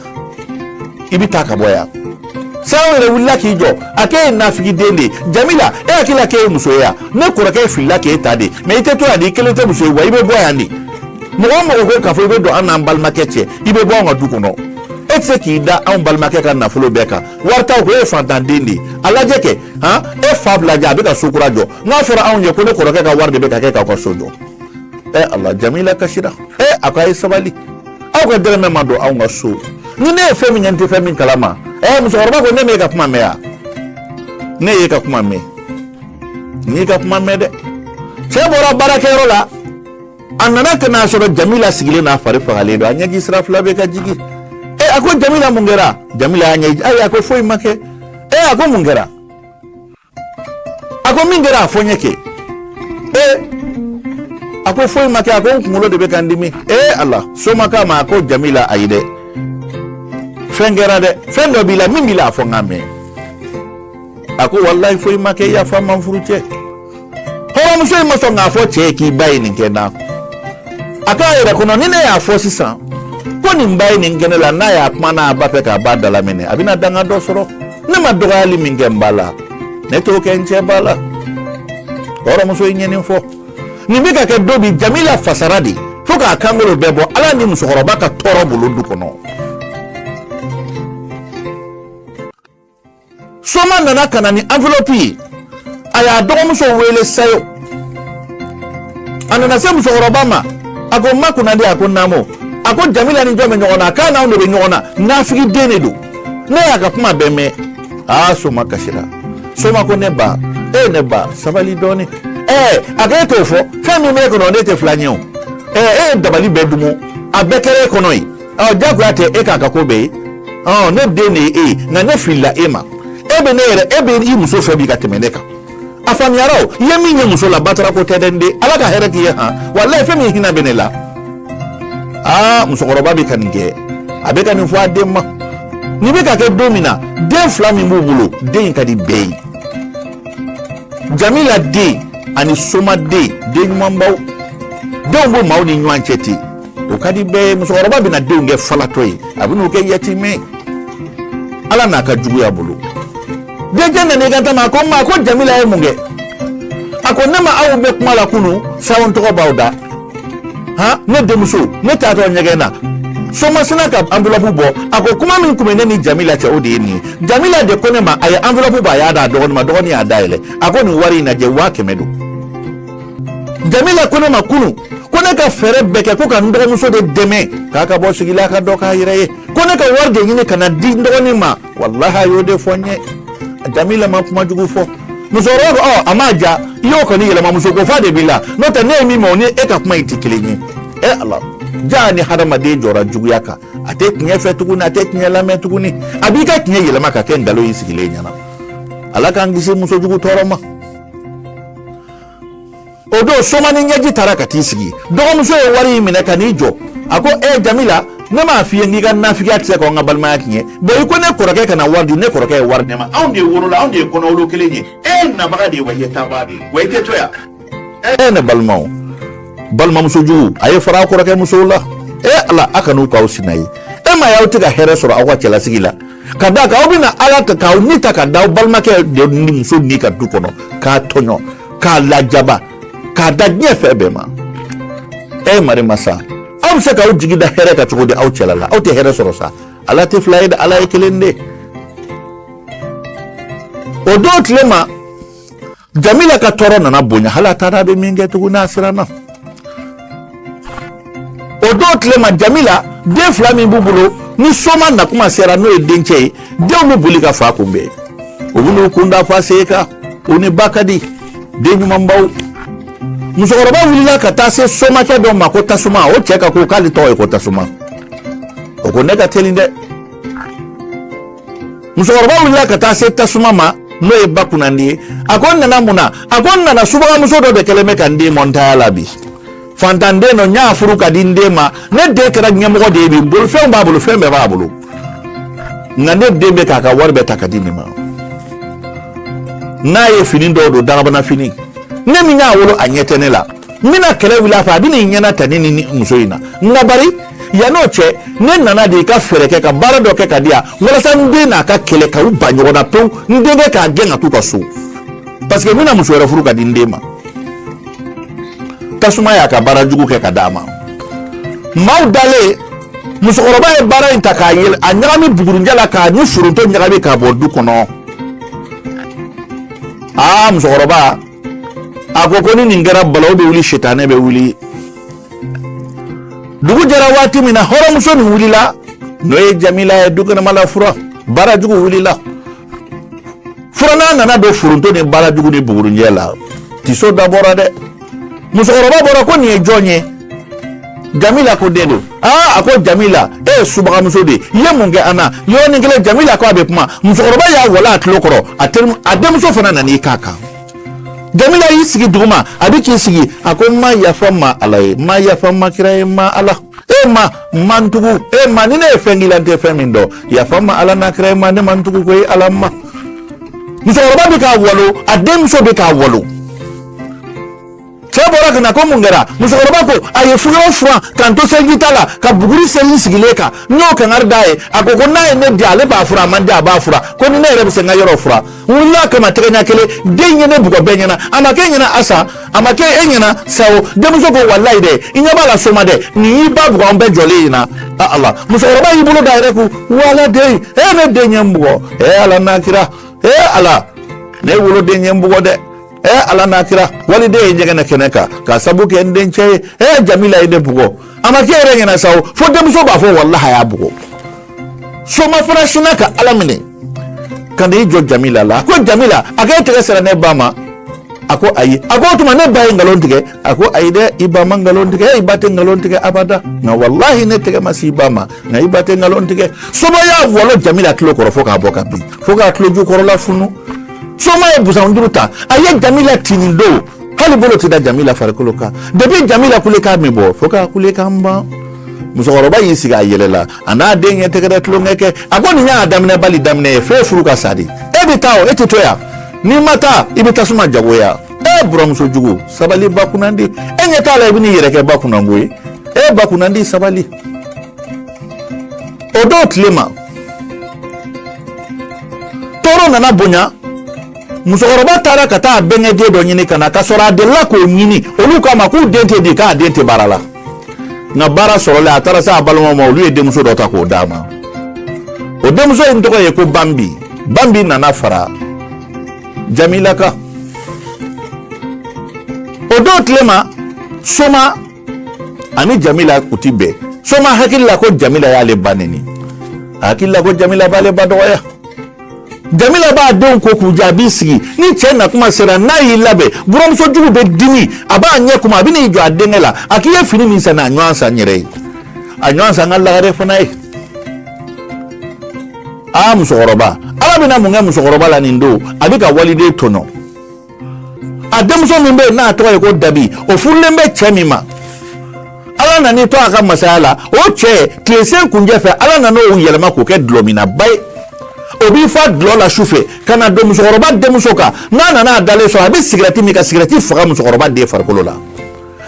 i bɛ taa ka bɔ yan. Sawo yɛrɛ wulila k'i jɔ, a k'e ye nafigiden de ye. Jamila, e hakili la k'e ye muso ye yan? Ne kɔrɔkɛ filila k'e ta de, mɛ i tɛ to yan de, i kelen tɛ muso ye wa, i bɛ bɔ yan de. Mɔgɔ o mɔgɔ ko k'a fɔ i bɛ don an n'an balimakɛ cɛ, i bɛ bɔ anw ka du kɔnɔ. E tɛ se k'i da anw balimakɛ ka nafolo bɛɛ kan. Wari t'aw kun, e ye fantanden de ye. A lajɛ kɛ han, e fa lajɛ, a bɛ ka so kura jɔ. N'a fɔra anw ye ko ne kɔrɔkɛ ka wari de bɛ ka kɛ k'aw ka so jɔ. Ala, Jamila kasira. A ko a ye sabali, aw ka dɛrɛmɛ ma don anw ka so. Ni ne ye fɛn min kɛ, n tɛ fɛn min kalama. Musokɔrɔba ko ne m'e ka kuma mɛn yan, ne y'e ka kuma mɛn, n y'i ka kuma mɛn dɛ. Cɛ bɔra baarakɛyɔrɔ la, a nana ka n'a sɔrɔ Jamila sigilen n'a fari fagalen don, a ɲɛji sira fila bɛ ka jigin. A ko Jamila, mun kɛra? Jamila y'a ɲɛ. Ayi, a ko foyi ma kɛ. Ee, a ko mun kɛra? A ko min kɛra, a fɔ n ye kɛ. Ee, a ko foyi ma kɛ. A ko n kunkolo de bɛ ka n dimi. Ee Ala, soma k'a ma, a ko Jamila, ayi dɛ, fɛn kɛra dɛ, fɛn dɔ b'i la. Min b'i la, a fɔ n k'a mɛn. A ko walayi, foyi ma kɛ, yafa n ma, n furucɛ. Hɔrɔnmuso in ma sɔn k'a fɔ cɛ ye k'i ba ye nin kɛ n na. A k'a yɛrɛ kɔnɔ, ni ne y'a fɔ sisan ko nin ba ye nin kɛ ne la, n'a y'a kuma n'a ba fɛ k'a ba dalaminɛ, a bɛna danga dɔ sɔrɔ. Ne ma dɔgɔyali min kɛ n ba la, ne t'o kɛ n cɛ ba la. Hɔrɔnmuso in ye nin fɔ. Nin bɛ ka kɛ don min, Jamila fasara de fo k'a kankolo bɛɛ bɔ Ala ni musokɔrɔba ka tɔɔrɔ bolo du kɔnɔ. Soma nana ka na ni enveloppe ye. A y'a dɔgɔmuso wele sayo. A nana se musokɔrɔba ma. A ko ma kunnandi. A ko naamu. A ko Jamila ni jɔn bɛ ɲɔgɔn na? K'a n'anw de bɛ ɲɔgɔn na. Nafigi den de don. Ne y'a ka kuma bɛɛ mɛn. Aa, soma kasira. Soma ko ne ba, e ne ba, sabali dɔɔni. Ɛɛ, a ko e t'o fɔ, fɛn min b'e kɔnɔ, ne tɛ filan ye o. Ɛɛ, e ye dabali bɛɛ dumu, a bɛɛ kɛra e kɔnɔ ye. Ɔ, jagoya tɛ e k'a ka ko bɛɛ ye. Ɔ, ne den de ye e ye, nka ne filila e ma. E bɛ ne yɛrɛ, e bɛ i muso fɛ bi ka tɛmɛ ne kan. A faamuyara o. I ye min ye muso la, batara ko tɛ dɛ, n den. Ala ka hɛrɛ k'i ye. Han, walayi, fɛn min hinɛ bɛ ne la. Aa, musokɔrɔba bɛ ka nin kɛ, a bɛ ka nin fɔ a den ma. Nin bɛ ka kɛ don min na, den fila min b'u bolo, den in ka di bɛɛ ye. Jamila den ani Soma den, den ɲumanbaw, denw b'u maaw ni ɲɔgɔn cɛ ten, o ka di bɛɛ ye. Musokɔrɔba bɛna denw kɛ falatɔ ye, a bɛn'u kɛ yatimɛ ye, Ala n'a ka juguya bolo. Denkɛ nana i kan ma, a ko n ma ko Jamila ye mun kɛ? A ko ne ma aw bɛ kuma la kunu sawo, n tɔgɔ b'aw da. Han, ne denmuso, ne taatɔ ɲɛgɛn na, Soma sina ka enveloppe bɔ. A ko kuma min tun bɛ ne ni Jamila cɛ, o de ye nin ye. Jamila de ko ne ma, a ye enveloppe bɔ, a y'a d'a dɔgɔnin ma. Dɔgɔnin y'a dayɛlɛ. A ko nin wari in lajɛ, 100 000 don. Jamila ko ne ma kunu ko ne ka fɛɛrɛ bɛɛ kɛ ko ka n dɔgɔmuso de dɛmɛ k'a ka bɔ sigi la, ka dɔ k'a yɛrɛ ye, ko ne ka wari de ɲini ka na di n dɔgɔnin ma. Walahi, a y'o de fɔ n ye. Jamila ma kuma jugu fɔ. Musokɔrɔba ko ɔ, a m'a ja, i y'o kɔni yɛlɛma, muso ko fa de b'i la, n'o tɛ ne ye min mɛn, o ni e ka kuma in tɛ kelen ye. E Ala, jaa ni hadamaden jɔra juguya kan, a tɛ tiɲɛ fɛ tuguni, a tɛ tiɲɛ lamɛn tuguni, a b'i ka tiɲɛ yɛlɛma ka kɛ nkalon y'i sigilen ɲɛna. Ala k'an kisi musojugu tɔɔrɔ ma. O don, Soma ni ɲɛji taara ka t'i sigi. Dɔgɔmuso ye wari in minɛ ka n'i jɔ. A ko e Jamila, ne m'a f'i ye k'i ka nafigiya tɛ se k'an ka balimaya tiɲɛ. Bɔn, i ko ne kɔrɔkɛ ka na wari di, ne kɔrɔkɛ ye wari di ne ma. Anw de wolola, anw de ye kɔnɔwolo kelen ye. E ye nabaga de ye wa, i ye taabaa de ye wa, i tɛ to yan. E ne balimaw, balimamuso jugu, a ye fara aw kɔrɔkɛ musow la. E Ala, a kan'u k'aw sina ye. E ma ye, aw tɛ ka hɛrɛ sɔrɔ aw ka cɛlasigi la, ka d'a kan aw bɛna Ala ta k'aw ni ta ka da aw balimakɛ de ni muso ni ka du kɔnɔ, k'a tɔɲɔ, k'a lajaba, k'a da diɲɛ fɛn bɛɛ ma. E mari masa, aw bɛ se k'aw jigi da hɛrɛ kan cogo di aw cɛla la? Aw tɛ hɛrɛ sɔrɔ sa. Ala tɛ fila ye dɛ, Ala ye kelen de. O don tile ma, Jamila ka tɔɔrɔ nana bonya, hali a taara a bɛ min kɛ tuguni, a siranna. O don tile ma, Jamila den fila min b'u bolo, ni Soma nakuma sera, n'o ye dencɛ ye, denw bɛ boli ka fa kunbɛn. U bɛ n'u kun da fa sen kan, u ni ba ka di, den ɲumanbaw. Musokɔrɔba wulila ka taa se somakɛ dɔ ma ko Tasuma. O cɛ ka ko k'ale tɔgɔ ye ko Tasuma. O ko ne ka teli dɛ. Musokɔrɔba wulila ka taa se Tasuma ma, n'o ye ba kunnandi ye. A ko n nana mun na? A ko n nana, subagamuso dɔ de kɛlen bɛ ka n den mɔntaya la bi. Fantanden dɔ, n y'a furu ka di n den ma. Ne den kɛra ɲɛmɔgɔ de ye bi, bolifɛnw b'a bolo, fɛn bɛɛ b'a bolo, nka ne den bɛ k'a ka wari bɛɛ ta ka di nin ma. N'a ye fini dɔw don, dagabana fini, ne min y'a wolo, a ɲɛ tɛ ne la. N bɛna kɛlɛ wuli a fɛ, a bɛ n'i ɲɛna ta ne ni muso in na. Nka bari yann'o cɛ, ne nana de i ka fɛɛrɛ kɛ ka baara dɔ kɛ ka di yan, walasa n den n'a ka kɛlɛ ka u ban ɲɔgɔn na pewu, n denkɛ k'a gɛn ka t'u ka so, parce que n bɛna muso wɛrɛ furu ka di n den ma. Tasuma y'a ka baara jugu kɛ ka d'a ma. Maaw dalen, musokɔrɔba ye baara in ta k'a yɛlɛ, a ɲagami bugurinjɛ la, k'a ni foronto ɲagami k'a bɔ du kɔnɔ. Aa, musokɔrɔba a ko ko ni nin kɛra, balawu bɛ wuli, sitanɛ bɛ wuli. Dugu jɛra waati min na, hɔrɔnmuso nin wulila, n'o ye Jamila ye, dukɛnɛma la fura baara jugu wulila. Furannan nana don foronto ni baara jugu ni bugurinjɛ la. Tiso dabɔra dɛ. Musokɔrɔba bɔra ko nin ye jɔn ye? Jamila ko den don. Aa, a ko Jamila, e ye subagamuso de ye, i ye mun kɛ an na? Yɔrɔnin kelen Jamila ko a bɛ kuma, musokɔrɔba y'a wala a tulo kɔrɔ, a teri a denmuso fana nan'i k'a kan. Jamila y'i sigi duguma, a bɛ k'i sigi, a ko n ma yafa ma Ala ye, n ma yafa ma kira ye, n ma Ala e ma, n ma n tugu e ma, ni ne ye fɛn k'i la n tɛ fɛn min dɔn, yafa ma Ala n'a kira ye, ma ne ma n tugu koyi Ala ma. Musokɔrɔba bɛ k'a walo, a denmuso bɛ k'a walo. Cɛ bɔra ka na ko mun kɛra? Musokɔrɔba ko a ye fugero furan ka n to selijita la ka buguri seli n sigilen kan, n y'o kangari d'a ye, a ko ko n'a ye ne di ale b'a fura, a man di a b'a fura, ko ni ne yɛrɛ bɛ se n ka yɔrɔ fura. N wulila a kama tɛgɛ ɲɛ kelen, den ye ne bugɔ bɛɛ ɲɛna, a ma kɛ e ɲɛna asa, a ma kɛ e ɲɛna sawo. Denmuso ko walayi dɛ, i ɲɛ b'a la soma dɛ, nin y'i ba bugɔ an bɛɛ jɔlen ɲɛna. A Ala, musokɔrɔba y'i bolo da a yɛrɛ kun, wala den, e ne den ye n bugɔ, e Ala n'a kira, e Ala, ne woloden ye n bugɔ dɛ, e Ala n'a kira, waliden ye ɲɛgɛnɛ kɛnɛ kan k'a sabu kɛ n dencɛ ye, e Jamila ye ne bugɔ. A ma kɛ yɛrɛ ɲɛna sa o, fo denmuso b'a fɔ walahi a y'a bugɔ. Soma fana sinna ka Ala minɛ ka n'i jɔ Jamila la, a ko Jamila, a ko e tɛgɛ sera ne ba ma? A ko ayi. A ko o tuma ne ba ye nkalon tigɛ? A ko ayi dɛ, i ba ma nkalon tigɛ, i ba tɛ nkalon tigɛ abada, nka walahi ne tɛgɛ ma se i ba ma, nka i ba tɛ nkalon tigɛ. Soma y'a walo Jamila tulo kɔrɔ fo k'a bɔ ka bin, fo k'a tulo jukɔrɔla funu. Soma ye busan duuru ta, a ye Jamila ci nin don, hali bolo tɛ da Jamila farikolo kan. Depuis Jamila kulekan min bɔ fo k'a kulekan ban. Musokɔrɔba y'i sigi, a yɛlɛla, a n'a den ye tɛgɛrɛ tulonkɛ kɛ. A ko nin y'a daminɛ bali daminɛ ye, f'e furu ka sa de, e bɛ taa o, e tɛ to yan, n'i ma taa i bɛ tasuma jagoya. E buramuso jugu, sabali ba kunnandi, e ɲɛ t'a la i bɛ n'i yɛrɛ kɛ ba kunnango ye, e ba kunnandi sabali. O don tile ma tɔɔrɔ nana bonya, musokɔrɔba taara ka taa bɛnkɛden dɔ ɲini ka na, ka sɔrɔ a delila k'o ɲini, olu k'a ma k'u den tɛ di, k'a den tɛ baara la. Nka baara sɔrɔlen, a taara se a balimaw ma, olu ye denmuso dɔ ta k'o d'a ma. O denmuso in tɔgɔ ye ko Bambi. Bambi nana fara Jamila kan. O don tile ma, Soma ani Jamila u ti bɛn. Soma hakili la ko Jamila y'ale ba neni, a hakili la ko Jamila b'ale ba dɔgɔya. Jamila b'a denw ko k'u jɛ, a b'i sigi ni cɛ na kuma sera, n'a y'i labɛn, buramuso jugu bɛ dimi, a b'a ɲɛ kuma, a bɛ n'i jɔ a denkɛ la, a k'i ye fini min san, a ɲɔgɔn san n yɛrɛ ye, a ɲɔgɔn san n ka lagare fana ye. Aa musokɔrɔba, Ala bɛna mun kɛ musokɔrɔba la nin don? A bɛ ka waliden tɔɲɔ. A denmuso min bɛ yen n'a tɔgɔ ye ko Dabi, o furulen bɛ cɛ min ma, Ala nan'i to a ka masaya la, o cɛ tilesen kunjɛ fɛ, Ala nana o yɛlɛma k'o kɛ dulɔminaba ye. O b'i fa dulɔ la su fɛ ka na don musokɔrɔba denmuso kan. N'a nana a dalen sɔrɔ, a bɛ sigirɛti min ka sigirɛti faga musokɔrɔba den farikolo la.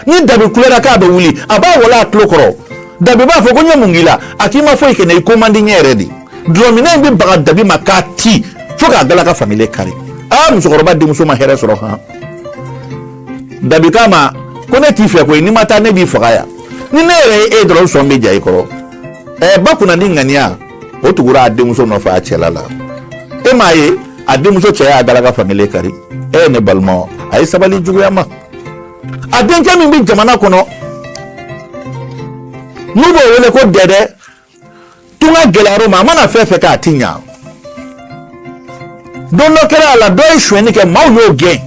Ni Dabi kulera k'a bɛ wuli, a b'a wala a tulo kɔrɔ. Dabi b'a fɔ ko n ye mun k'i la? A k'i ma foyi kɛ ne, i ko man di n ɲɛ yɛrɛ de. Dulɔminɛ in bɛ baga Dabi ma k'a ci fo k'a galaka fankelen kari. Aa musokɔrɔba denmuso ma hɛrɛ sɔrɔ han. Dabi k'a ma ko ne t'i fɛ koyi, n'i ma taa ne b'i faga yan, ni ne yɛrɛ ye e dɔrɔn sɔn bɛ ja i kɔrɔ. Ɛɛ ba kunnandi ŋaniya, o tugura a denmuso nɔfɛ a cɛla la. E m'a ye a denmuso cɛ y'a galaka fankelen kari. E ne balimaw, a ye sabali juguya ma. A denkɛ min bɛ jamana kɔnɔ n'u b'o wele ko Dɛdɛ, tunga gɛlɛyar'o ma, a mana fɛn fɛn kɛ a ti ɲa. Don dɔ kɛra a la, dɔ ye sonyɛni kɛ, maaw y'o gɛn.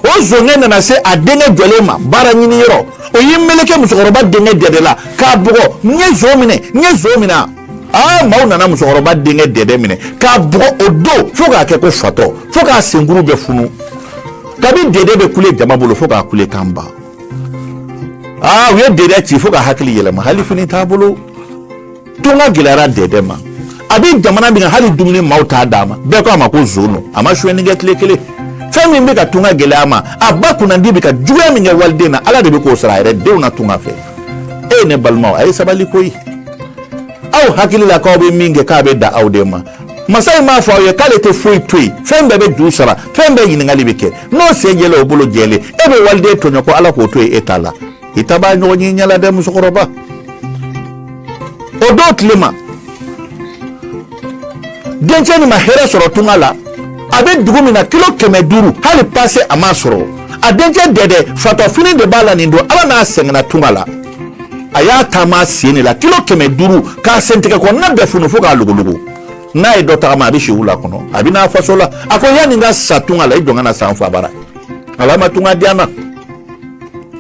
O zonkɛ nana se a denkɛ jɔlen ma baara ɲini yɔrɔ, o y'i meleke musokɔrɔba denkɛ Dɛdɛ la k'a bugɔ. N ye zon minɛ, n ye zon minɛ. Aa maaw nana musokɔrɔba denkɛ Dɛdɛ minɛ k'a bugɔ o don fo k'a kɛ ko fatɔ, fo k'a senkuru bɛɛ funu. Kabi Dɛdɛ bɛ kule jama bolo fo k'a kule kan ban. Aa u ye Dɛdɛ ci fo ka hakili yɛlɛma, hali fini t'a bolo. Tunga gɛlɛyara Dɛdɛ ma. A bɛ jamana min kan, hali dumuni maaw t'a d'a ma. Bɛɛ ko a ma ko zon don, a ma sonyɛni kɛ tile kelen. Fɛn min bɛ ka tunga gɛlɛya ma, a ba kunnandi bɛ ka juguya min kɛ waliden na, Ala de bɛ k'o sara a yɛrɛ denw na tunga fɛ. E ne balimaw, a ye sabali koyi. Aw hakili la k'aw bɛ min kɛ k'a bɛ dan aw de ma. Masa in m'a fɔ aw ye k'ale tɛ foyi to yen, fɛn bɛɛ bɛ juru sara, fɛn bɛɛ ɲininkali bɛ kɛ. N'o sen jɛlen o bolo jɛlen, e bɛ waliden tɔɲɔ ko Ala k'o to yen e ta la, i ta b'a ɲɔgɔn ye ɲɛ la dɛ musokɔrɔba. O don tile ma, dencɛ nin ma hɛrɛ sɔrɔ tunga la. A bɛ dugu min na, kilo 500 hali pase a m'a sɔrɔ. A dencɛ Dɛdɛ fatɔfini de b'a la nin don. Ala n'a sɛgɛnna tunga la, a y'a taama sen de la kilo 500 k'a sentigɛ kɔnɔna bɛɛ funu fo k'a logologo. N'a ye dɔ tagama, a bɛ si wula kɔnɔ, a bɛ n'a faso la. A ko yanni n ka sa tunga la, i jɔ n ka na sa n fa bara. Ala ma tunga diya n na.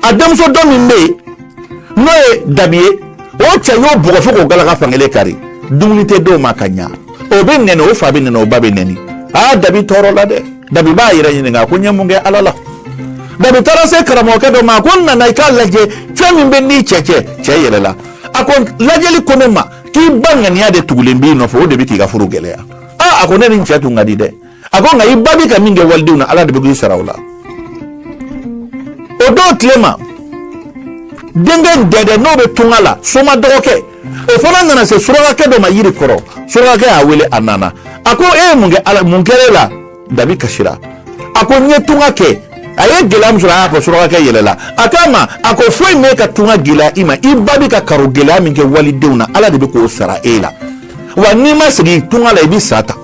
A denmuso dɔ min bɛ yen N'o ye Dabi ye, o cɛ y'o bugɔ fo k'o galaka fankelen kari. Dumuni tɛ d'o ma ka ɲa, o bɛ nɛni, o fa bɛ nɛni, o ba bɛ nɛni. Aa, Dabi tɔɔrɔ la dɛ. Dabi b'a yɛrɛ ɲininka ko n ye mun kɛ Ala la? Dabi taara se karamɔgɔkɛ dɔ ma, a ko n nana i k'a lajɛ fɛn min bɛ n'i cɛ cɛ. Cɛ yɛlɛla, a ko lajɛli ko ne ma k'i ba ŋaniya de tugulen b'i nɔfɛ, o de bɛ k'i ka furu gɛlɛya. Aa, a ko ne ni n cɛ tun ka di dɛ. A ko nka i ba bɛ ka min kɛ walidenw na, Ala de bɛ k'i sara o la. O don tile ma, denkɛ dɛdɛ n'o bɛ tunga la, soma dɔgɔkɛ, o fana nana se surakakɛ dɔ ma yiri kɔrɔ. Surakakɛ y'a wele, a nana, a ko e ye mun kɛ Ala, mun kɛra e la? Dabi kasira, a ko n ye tunga kɛ, a ye gɛlɛya min sɔrɔ, a y'a fɔ. Surakakɛ yɛlɛla, a k'a ma, a ko foyi m'e ka tunga gɛlɛya i ma, i ba bɛ ka karo gɛlɛya min kɛ walidenw na, Ala de bɛ k'o sara e la. Wa n'i ma segin tunga la, i bɛ sa ta.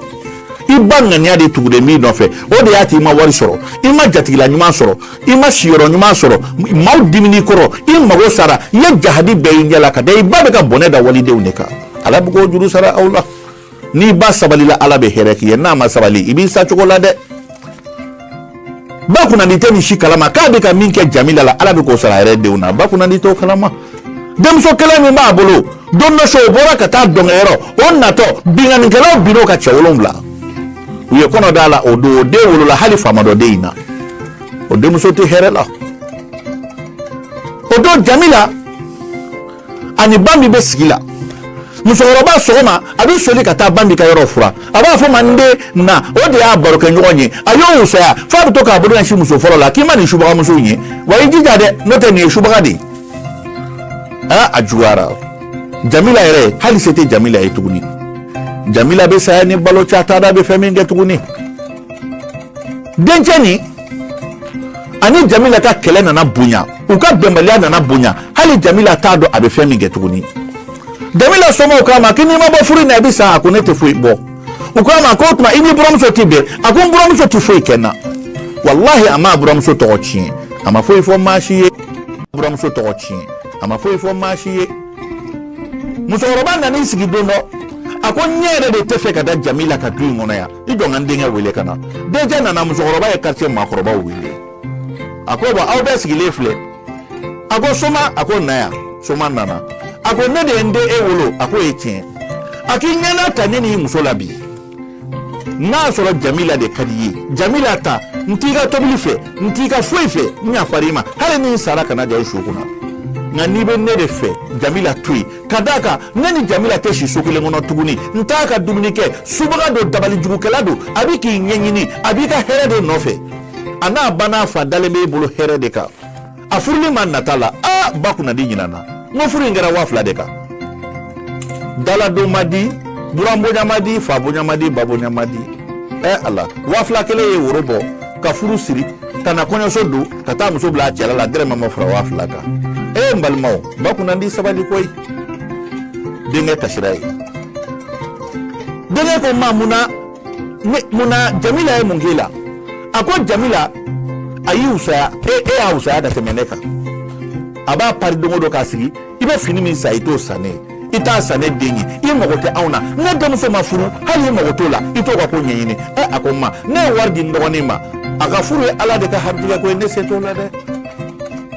I ba ŋaniya de tugulen b'i nɔfɛ, o de y'a to i ma wari sɔrɔ, i ma jatigila ɲuman sɔrɔ, i ma siyɔrɔ ɲuman sɔrɔ, maaw dimin'i kɔrɔ, i mago sara, i ye jahadi bɛɛ y'i ɲɛ la ka da i ba bɛ ka bɔnɛ da walidenw de kan. Ala bɛ k'o juru sara aw la. N'i ba sabalila, Ala bɛ hɛrɛ k'i ye. N'a ma sabali, i b'i sa cogo la dɛ. Ba kunnandi tɛ nin si kalama k'a bɛ ka min kɛ Jamila la, Ala bɛ k'o sara a yɛrɛ denw na. Ba kunnandi t'o kalama. Denmuso kelen min b'a bolo, don dɔ so, o bɔra ka taa dɔnkɛyɔrɔ, o natɔ, binkannikɛlaw binn'o kan, cɛ 7, u ye kɔnɔ d'a la. O don, o den wolola, hali faama dɔ den in na, o denmuso tɛ hɛrɛ la. O don, Jamila ani Bambi bɛ sigi la. Musokɔrɔba sɔgɔma, a bɛ soli ka taa Bambi ka yɔrɔ furan. A b'a fɔ ma n den na, o de y'a barokɛ ɲɔgɔn ye. A y'o wusaya f'a bɛ to k'a bolo ɲɛsin muso fɔlɔ la k'i ma nin subagamuso in ye wa, i jija dɛ, n'o tɛ nin ye subaga de ye. Aa, a juguyara. Jamila yɛrɛ, hali se tɛ Jamila ye tuguni. Jamila bɛ saya ni balo cɛ, a t'a dɔn a bɛ fɛn min kɛ tuguni. Dencɛ nin ani Jamila ka kɛlɛ nana bonya, u ka bɛnbaliya nana bonya, hali Jamila t'a dɔn a bɛ fɛn min kɛ tuguni. Jamila somɔgɔw k'a ma k'i n'i ma bɔ furu in na, i bɛ sa. A ko ne tɛ foyi bɔ. U k'a ma k'o tuma i n'i buramuso tɛ bɛn. A ko n buramuso tɛ foyi kɛ n na. Walahi, a m'a buramuso tɔgɔ tiɲɛ, a ma foyi fɔ maa si ye. Buramuso tɔgɔ tiɲɛ, a ma foyi fɔ maa si ye. Musokɔrɔba nan'i sigi don dɔ, a ko n ɲɛ yɛrɛ de tɛ fɛ ka da Jamila ka du in kɔnɔ yan, i jɔ n ka n denkɛ wele ka na. Denkɛ nana, musokɔrɔba ye quartier maakɔrɔbaw wele. A ko bɔn, aw bɛɛ sigilen filɛ. A ko soma, a ko na yan. Soma nana, a ko ne de ye n den e wolo. A ko ye tiɲɛ. A k'i ɲɛna ta ne n'i muso la bi, n'a sɔrɔ Jamila de ka di i ye, Jamila ta. N t'i ka tobili fɛ, n t'i ka foyi fɛ, n yafara i ma, hali ni n sara kana ja i su kunna. Nka n'i bɛ ne de fɛ, Jamila to yen, ka d'a kan ne ni Jamila tɛ si so kelen kɔnɔ tuguni. N t'a ka dumuni kɛ, subaga don, dabalijugukɛla don, a bɛ k'i ɲɛɲini, a b'i ka hɛrɛ de nɔfɛ. A n'a ba n'a fa dalen b'e bolo hɛrɛ de kan. A furuli ma nata la. Aa, ba kunnandi ɲinana. N ko furu in kɛra 2000 de kan. Daladon ma di, buran bonya ma di, fa bonya ma di, ba bonya ma di. Ɛ Ala, 2000 kelen ye woro bɔ ka furu siri, ka na kɔɲɔso don, ka taa muso bila a cɛla la, dɛrɛmɛ ma fara 2000 kan. E n balimaw, ba kunnandi sabali koyi. Denkɛ kasira ye. Denkɛ ko ma mun na, mun na Jamila ye mun k'e la? A ko Jamila a y'i wusaya, e y'a wusaya ka tɛmɛ ne kan. A b'a pari don o don k'a sigi, i bɛ fini min san, i t'o san ne ye, i t'a san ne den ye, i mago tɛ anw na. Ne denmuso ma furu, hali i mago t'o la, i t'o ka ko ɲɛɲini. Ɛ, a ko n ma, ne ye wari di n dɔgɔnin ma a ka furu ye Ala de ka harijigɛ ko ye, ne se t'o la dɛ.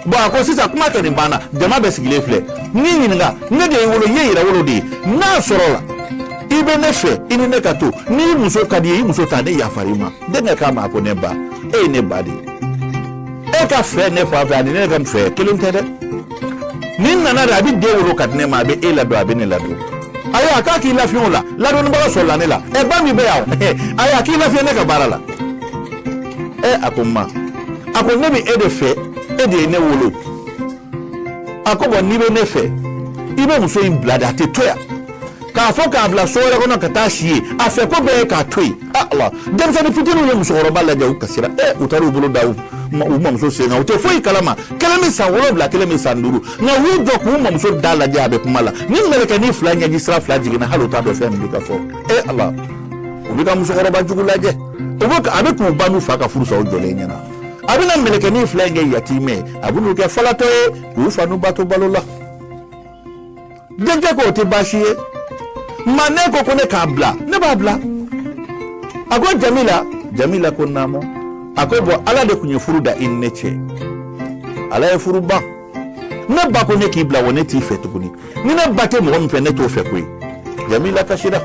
Bɔn, a ko sisan kuma kɛ nin banna, jama bɛɛ sigilen filɛ, n y'i ɲininka, ne de y'i wolo, i ye yɛrɛ wolo de ye. N'a sɔrɔ la i bɛ ne fɛ, i ni ne ka to, n'i muso ka di i ye, i muso ta, ne yafara i ma. Denkɛ k'a ma, a ko ne ba, e ye ne ba de ye, e ka fɛ ne fan fɛ ani ne ka fɛ kelen tɛ dɛ. Ni nana de, a bɛ den wolo ka di ne ma, a bɛ e ladon, a bɛ ne ladon. Ayi, a k'a k'i lafiɲɛ o la, ladonnibaga sɔrɔla ne la. Ɛ, ba min bɛ yan, ayi, a k'i lafiɲɛ ne ka baara la. Ɛ, a ko n ma, a ko ne bɛ e de fɛ, e de ye ne wolo. A ko bɔn, n'i bɛ ne fɛ, i bɛ muso in bila de, a tɛ to yan k'a fɔ k'a bila so wɛrɛ kɔnɔ ka taa si yen. A fɛ ko bɛɛ ye k'a to yen. Ah Ala, denmisɛnnin fitininw ye musokɔrɔba lajɛ, u kasira. Ɛ, u taara u bolo da u mamuso sen kan, u tɛ foyi kalama. Kelen bɛ san 7, kelen bɛ san 5, nka u y'u jɔ k'u mamuso da lajɛ, a bɛ kuma la ni mɛlɛkɛnin fila ɲɛji sira fila jiginna, hali u t'a dɔn fɛn min bɛ ka fɔ. E Ala, u bɛ ka musokɔrɔba jugu lajɛ, u bɛ a bɛ k'u ba n'u fa ka furu sa u jɔlen ɲɛna. A bɛna mɛlɛkɛnin fila in kɛ yatimɛ ye, a bɛn'u kɛ falatɔ ye k'u fa n'u ba to balo la. Denkɛ ko o tɛ baasi ye, maa ne ko ko ne k'a bila, ne b'a bila. A ko Jamila, Jamila ko naamu. A ko bɔn, Ala de tun ye furu da i ni ne cɛ, Ala ye furu ban. Ne ba ko ne k'i bila wa ne t'i fɛ tuguni. Ni ne ba tɛ mɔgɔ min fɛ, ne t'o fɛ koyi. Jamila kasira.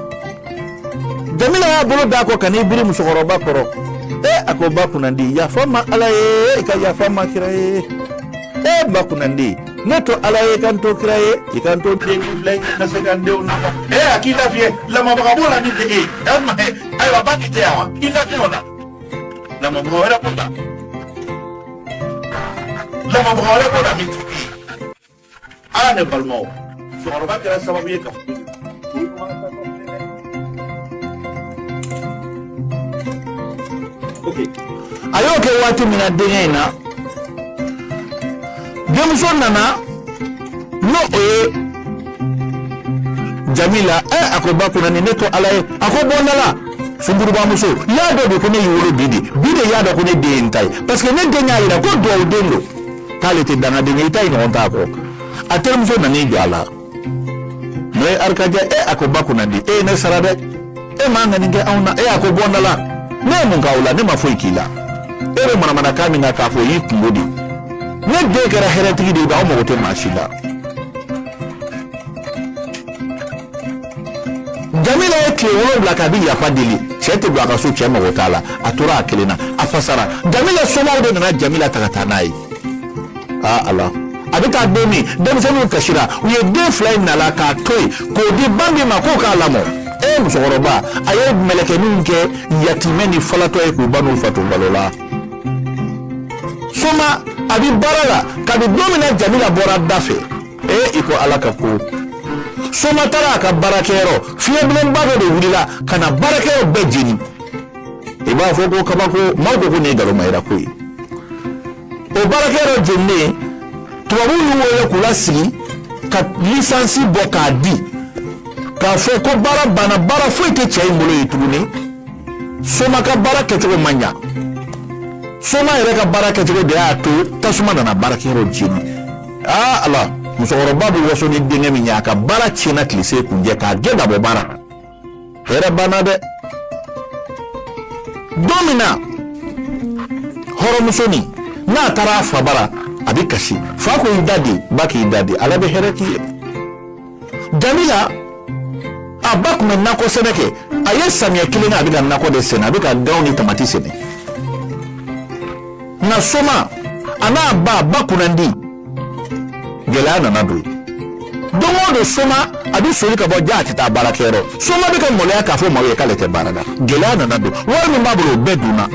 Jamila y'a bolo d'a kɔ ka n'i biri musokɔrɔba kɔrɔ. E, a ko ba kunnandi, yafa n ma Ala ye, i ka yafa n ma kira ye. E ba kunnandi, ne to Ala ye, ka n to kira ye, i ka n to den filɛ ka se ka n denw lamɔ. E, a k'i lafiye, lamɔbaga b'o la min tɛ e ye. Ayiwa, ba k'i tɛ yan wa? I lafiya o la, lamɔbaga wɛrɛ b'o la, lamɔbaga wɛrɛ b'o la min tɛ e ye. Ala, ne balimaw, musokɔrɔba kɛra sababu ye ka a y'o kɛ. Waati min na denkɛ in na denmuso nana, n'o o ye Jamila. Ɛ, a ko ba kunnandi, ne to Ala ye. A ko bɔ n da la, sunkurubamuso. Y'a dɔn bi ko ne y'i wolo bi de, bi de y'a dɔn ko ne den ye n ta ye, parce que ne den y'a yira ko duwawu den don, k'ale tɛ dangaden ye, i ta ye ɲɔgɔn t'a kɔ. A terimuso nan'i jɔ a la, n'o ye Arikajɛ. E, a ko ba kunnandi, e ye ne sara dɛ, e man ka nin kɛ anw na. E, a ko bɔ n da la, ne ye mun k'aw la? Ne ma foyi k'i la. E bɛ manamanakan min kan k'a fɔ, o y'i kungo de ye. Ne den kɛra hɛrɛtigi de ye, aw mago tɛ maa si la. Jamila ye tile 7 k'a bɛ yafa deli, cɛ tɛ don a ka so, cɛ mago t'a la. A tora a kelen na, a fasara. Jamila somaw de nana Jamila ta ka taa n'a ye. Aa Ala, a bɛ taa don min, denmisɛnninw kasira. U ye den fila in nala k'a to yen k'o di Bambi ma k'o k'a lamɔ. E musokɔrɔba, a ye mɛlɛkɛninw kɛ yatimɛ ni falatɔ ye k'u ba n'u fa to balo la. Soma, a bɛ baara la kabi don min na Jamila bɔra da fɛ. E, i ko Ala ka ko. Soma taara a ka baarakɛyɔrɔ, fiɲɛbilenba dɔ de wulila ka na baarakɛyɔrɔ bɛɛ jeni. I b'a fɔ ko kabako. Maaw ko ko nin ye nkalon mayira ko ye. O baarakɛyɔrɔ jeninen, tubabuw y'u wele k'u lasigi ka lisansi bɔ k'a di, k'a fɔ ko baara banna, baara foyi tɛ cɛ in bolo yen tuguni. Soma ka baara kɛcogo man ɲa. Soma yɛrɛ ka baara kɛcogo de y'a to tasuma nana baarakɛyɔrɔ jeni. Aa Ala, musokɔrɔba bɛ waso ni denkɛ min ye, a ka baara tiɲɛna tile se kunjɛ k'a gɛn ka bɔ baara. Hɛrɛ banna dɛ. Don min na hɔrɔnmuso nin n'a taara a fa bara, a bɛ kasi. Fa ko i da di, ba k'i da di, Ala bɛ hɛrɛ k'i ye. Jamila a ba tun bɛ nakɔ sɛnɛ kɛ. A ye samiyɛ kelen kɛ, a bɛ ka nakɔ de sɛnɛ, a bɛ ka ganw ni tamati sɛnɛ. Nka soma a n'a ba, ba kunnandi, gɛlɛya nana don. Don o don, soma a bɛ soli ka bɔ ja, a tɛ taa baarakɛyɔrɔ. Soma bɛ ka maloya k'a fɔ maaw ye k'ale tɛ baara la. Gɛlɛya nana don, wari min b'a bolo, o bɛɛ dunna.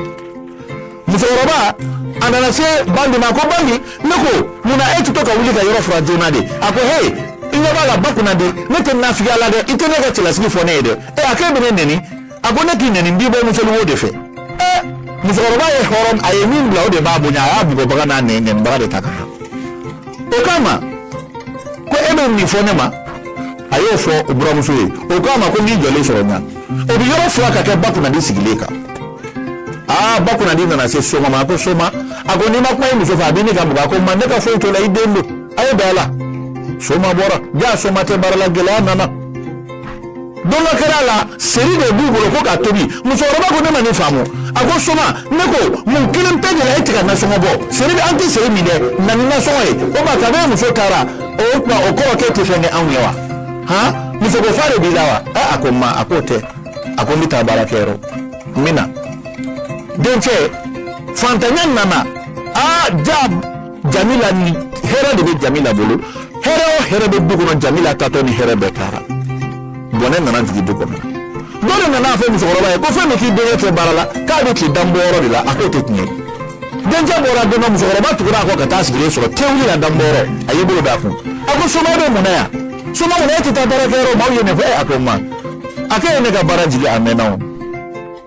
Musokɔrɔba, a nana se Bandi ma ko Bandi, ne ko munna e tɛ to ka wuli ka yɔrɔ furan joona de? A ko he, i ɲɛ b'a la ba kunnandi, ne tɛ nafigiya la dɛ, i tɛ ne ka cɛlasigi fɔ ne ye dɛ. E, a k'e bɛ ne nɛni? A ko ne k'i nɛni, n b'i bɔ musoliwo de fɛ. Ɛ, musokɔrɔba ye hɔrɔn, a ye min bila o de b'a bonya. A y'a bugɔbaga n'a nɛnibaga de ta ka na. O k'a ma ko e bɛ nin fɔ ne ma? A y'o fɔ o buramuso ye. O k'a ma ko n k'i jɔlen sɔrɔ ɲa, o bɛ yɔrɔ furan ka kɛ ba kunnandi sigilen kan. Aa, ba kunnandi nana se soma ma. A ko soma, a ko n'i ma kuma i muso fɛ, a b'i ni ka mɔgɔ. A ko ma, ne ka foyi t'o la, i den don, a ye bɛn a la. Soma bɔra ja, soma tɛ baara la. Gɛlɛya nana. Don dɔ kɛra a la, seri de b'u bolo ko k'a tobi. Musokɔrɔba ko ne ma nin faamu. A ko soma, ne ko mun kelen pe de la e tɛ ka nasɔngɔ bɔ? Seri bɛ, an tɛ seri min dɛ, na ni nasɔngɔ ye. O ma kabi e muso taara, o tuma o kɔrɔ k'e tɛ fɛn kɛ anw ye wa? Han, musoko fa de b'i la wa? Ɛ, a ko ma, a k'o tɛ, a ko n bɛ taa baarakɛyɔrɔ, n bɛ na. Dencɛ, fantanya nana. Aa ja, Jamila ni hɛrɛ de bɛ Jamila bolo. Hɛrɛ o hɛrɛ bɛ du kɔnɔ, Jamila tatɔ ni hɛrɛ bɛɛ taara. Bɔnɛ nana jigin du kɔnɔ. Dɔ de nana a fɔ musokɔrɔba ye ko fɛn min k'i denkɛ tɛ baara la, k'a bɛ tile danbɔyɔrɔ de la. A k'o tɛ tiɲɛ ye. Dencɛ bɔra don dɔ, musokɔrɔba tugura a kɔ ka taa sigilen sɔrɔ tewuli la danbɔyɔrɔ. A y'i bolo d'a kun, a ko soma bɛ mun na yan? Soma, mun na e tɛ taa baarakɛyɔrɔ? Maaw ye nin fɔ. Ɛ, a ko ma, a k'e ye ne ka baara jigin a mɛnna o.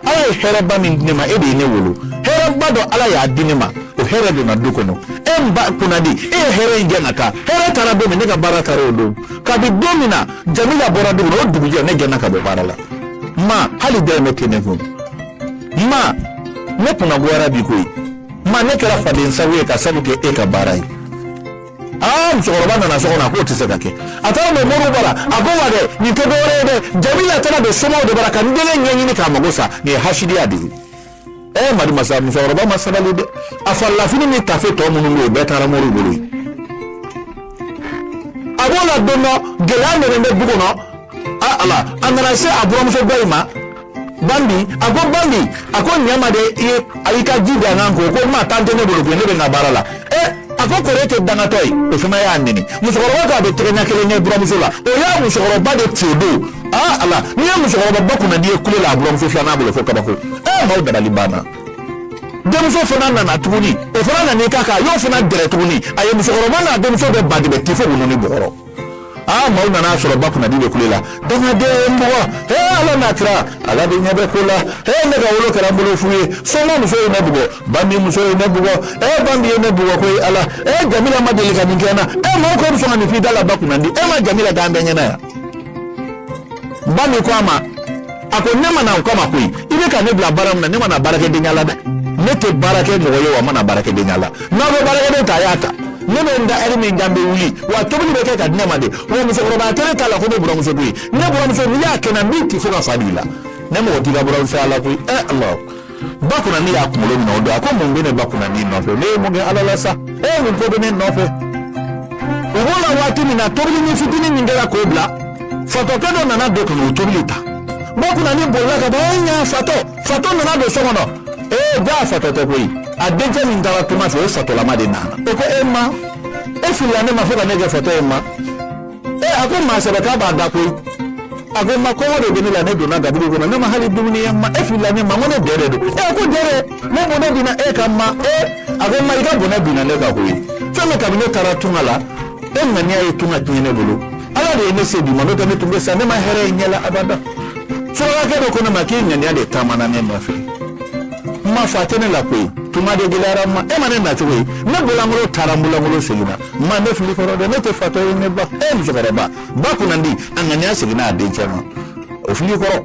Ala ye hɛrɛba min di ne ma, e de ye ne wolo, hɛrɛba dɔ Ala y'a di ne ma, o hɛrɛ donna du kɔnɔ. E n ba kunnandi, e ye hɛrɛ in gɛn ka taa. Hɛrɛ taara don min, ne ka baara taara o don. Kabi don min na Jamila bɔra du kɔnɔ, o dugujɛ ne gɛnna ka bɔ baara la. Ma, hali dɛrɛmɛ tɛ ne kun. Ma, ne kunnagoyara bi koyi. Ma, ne kɛra faden sago ye ka sabu kɛ e ka baara ye. Aa, musokɔrɔba nana so kɔnɔ, a k'o tɛ se ka kɛ. A taara don moriw bara, a ko wa dɛ, nin tɛ dɔwɛrɛ ye dɛ, Jamila taara don somaw de bara ka n denkɛ ɲɛɲini k'a mago sa. Nin ye hasidiya de ye. Ɛ, mali masa, musokɔrɔba ma sabali dɛ. A farilafini ni tafe tɔ minnu bɛ yen, o bɛɛ taara moriw bolo yen. A b'o la don dɔ, gɛlɛya nana bɛ du kɔnɔ. A ala, a nana se a buramuso dɔ in ma, Bambi. A ko Bambi, a ko ɲɛ ma de, i ye a y'i ka ji di an kan ko ko maa tan tɛ ne bolo koyi, ne bɛ n ka baara la. Ɛ, a ko kɔrɔ e tɛ dangatɔ ye. O fana y'a neni. Musokɔrɔba ko a bɛ tɛgɛ ɲɛ kelen kɛ buramuso la, o y'a musokɔrɔba de ci o don. Aa ala, n'i ye musokɔrɔba ba kunnandi ye kule la a buramuso filanan bolo, fo kabako. Ɛ, maaw dabali banna. Denmuso fana nana tuguni, o fana nan'i k'a kan, a y'o fana gɛrɛ tuguni. A ye musokɔrɔba n'a denmuso bɛɛ ba de bɛ ti fo k'u ni bɔgɔrɔ. Aa, maaw nana sɔrɔ ba kunnadi bɛ kule la. Dangaden bugɔ, he ala n'a kira, ala de ɲɛ bɛ ko la. He, ne ka wolo kɛra n bolo fu ye. Soma muso ye ne bugɔ, Bambi muso ye ne bugɔ, e Bambi ye ne bugɔ koyi. Ala, e Jamila ma deli ka nin kɛ n na. E maaw ko e bɛ sɔn ka nin f'i da la, ba kunnadi, e ma Jamila k'an bɛɛ ɲɛna yan. Bambi ko a ma, a ko ne ma na o kama koyi. I bɛ ka ne bila baara min na, ne ma na baarakɛdenya la dɛ. Ne tɛ baara kɛ mɔgɔ ye wa, n ma na baarakɛdenya la. N'aw bɛ baarakɛden ta, a y'a ta. Ne bɛ n da ɛri min kan, n bɛ wuli wa, tobili bɛ kɛ ka di ne ma de wa. Musokɔrɔba kɛnɛ t'a la ko ne buramuso koyi. Ne buramuso, n'i y'a kɛ n na, n b'i ci fo ka fa don i la. Ne mɔgɔ t'i ka buramusoya la koyi. Ɛ ala, ba kunnandi y'a kunkolo minɛ o don. A ko mun bɛ ne ba kunnandi nɔfɛ? Ne ye mun kɛ ala la sa? E mun ko bɛ ne nɔfɛ? U b'o la waati min na, tobili ni fitinin min kɛra k'o bila, fatɔkɛ dɔ nana don ka n'o tobili ta. Ba kunnandi bolila ka bɔ. E ɲa, fatɔ, fatɔ nana don so kɔnɔ. Ee, jaa fatɔ tɛ koyi. A dencɛ min taara tunga fɛ, o fatɔlama de nana. O ko e ma, e filila ne ma fo ka ne kɛ fatɔ ye ma. E a ko maa sɛbɛ k'a b'a da koyi. A ko ma, kɔngɔ de bɛ ne la, ne donna gabugu kɔnɔ, ne ma hali dumuni ye ma. E filila ne ma, n ko ne dɛ de don. E a ko dɛ, ne bɔnɛ binna e kan ma. E a ko ma, i ka bɔnɛ binna ne kan koyi. Fɛn min, kabini ne taara tunga la, e ŋaniya ye tunga tiɲɛ ne bolo. Ala de ye ne se bi ma, n'o tɛ ne tun bɛ sa, ne ma hɛrɛ ye ɲɛ la abada. Surakakɛ dɔ ko ne ma k'i ŋaniya de taamana ne nɔfɛ. N ma fa tɛ ne la koyi, tunga de gɛlɛyara n ma. E ma ne nacogo ye, ne bolankolo taara, n bolankolo seginna. N ma ne fili kɔrɔ dɛ, ne tɛ fatɔ ye ne ba. E musokɔrɔba ba kunnandi, a ŋaniya seginna a dencɛ ma, o fili kɔrɔ.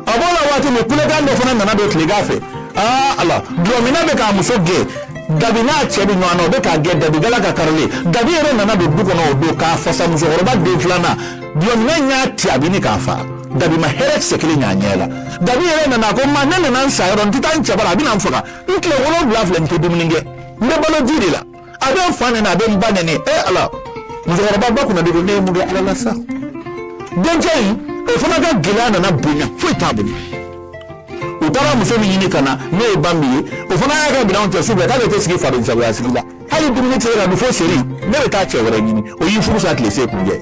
A b'o la waati min, kulekan dɔ fana nana don tilegan fɛ. Aa ala, dulɔminna bɛ k'a muso gɛn. Dabi n'a cɛ bɛ ɲɔgɔn na, o bɛ k'a gɛn. Dabi gala ka karilen, dabi yɛrɛ nana don du kɔnɔ o don k'a fasa musokɔrɔba den filanan. Dulɔminna y'a ci, a bɛ ni k'a fa. Dabi ma hɛrɛ kisɛ kelen ɲ'a ɲɛ la. Dabi yɛrɛ nana, a ko ma, ne nana n sa yɔrɔ, n tɛ taa n cɛ bara, a bɛna n faga. N tile 7 filɛ, n tɛ dumuni kɛ, n bɛ balo ji de la. A bɛ n fa nɛni, a bɛ n ba nɛni. E ala, musokɔrɔba ba kunnandi ko ne ye mun kɛ ala la sa? Dencɛ in, o fana ka gɛlɛya nana bonya, foyi t'a bolo. U taara muso min ɲini ka na, n'o ye Bambi ye, o fana y'a ka minɛnw cɛ su fɛ k'ale tɛ sigi faden sagoya sigi la. Hali dumuni tɛ se ka dun fo seri. Ne bɛ taa cɛ wɛrɛ ɲini. O y'i furu sa tile se kunjɛ.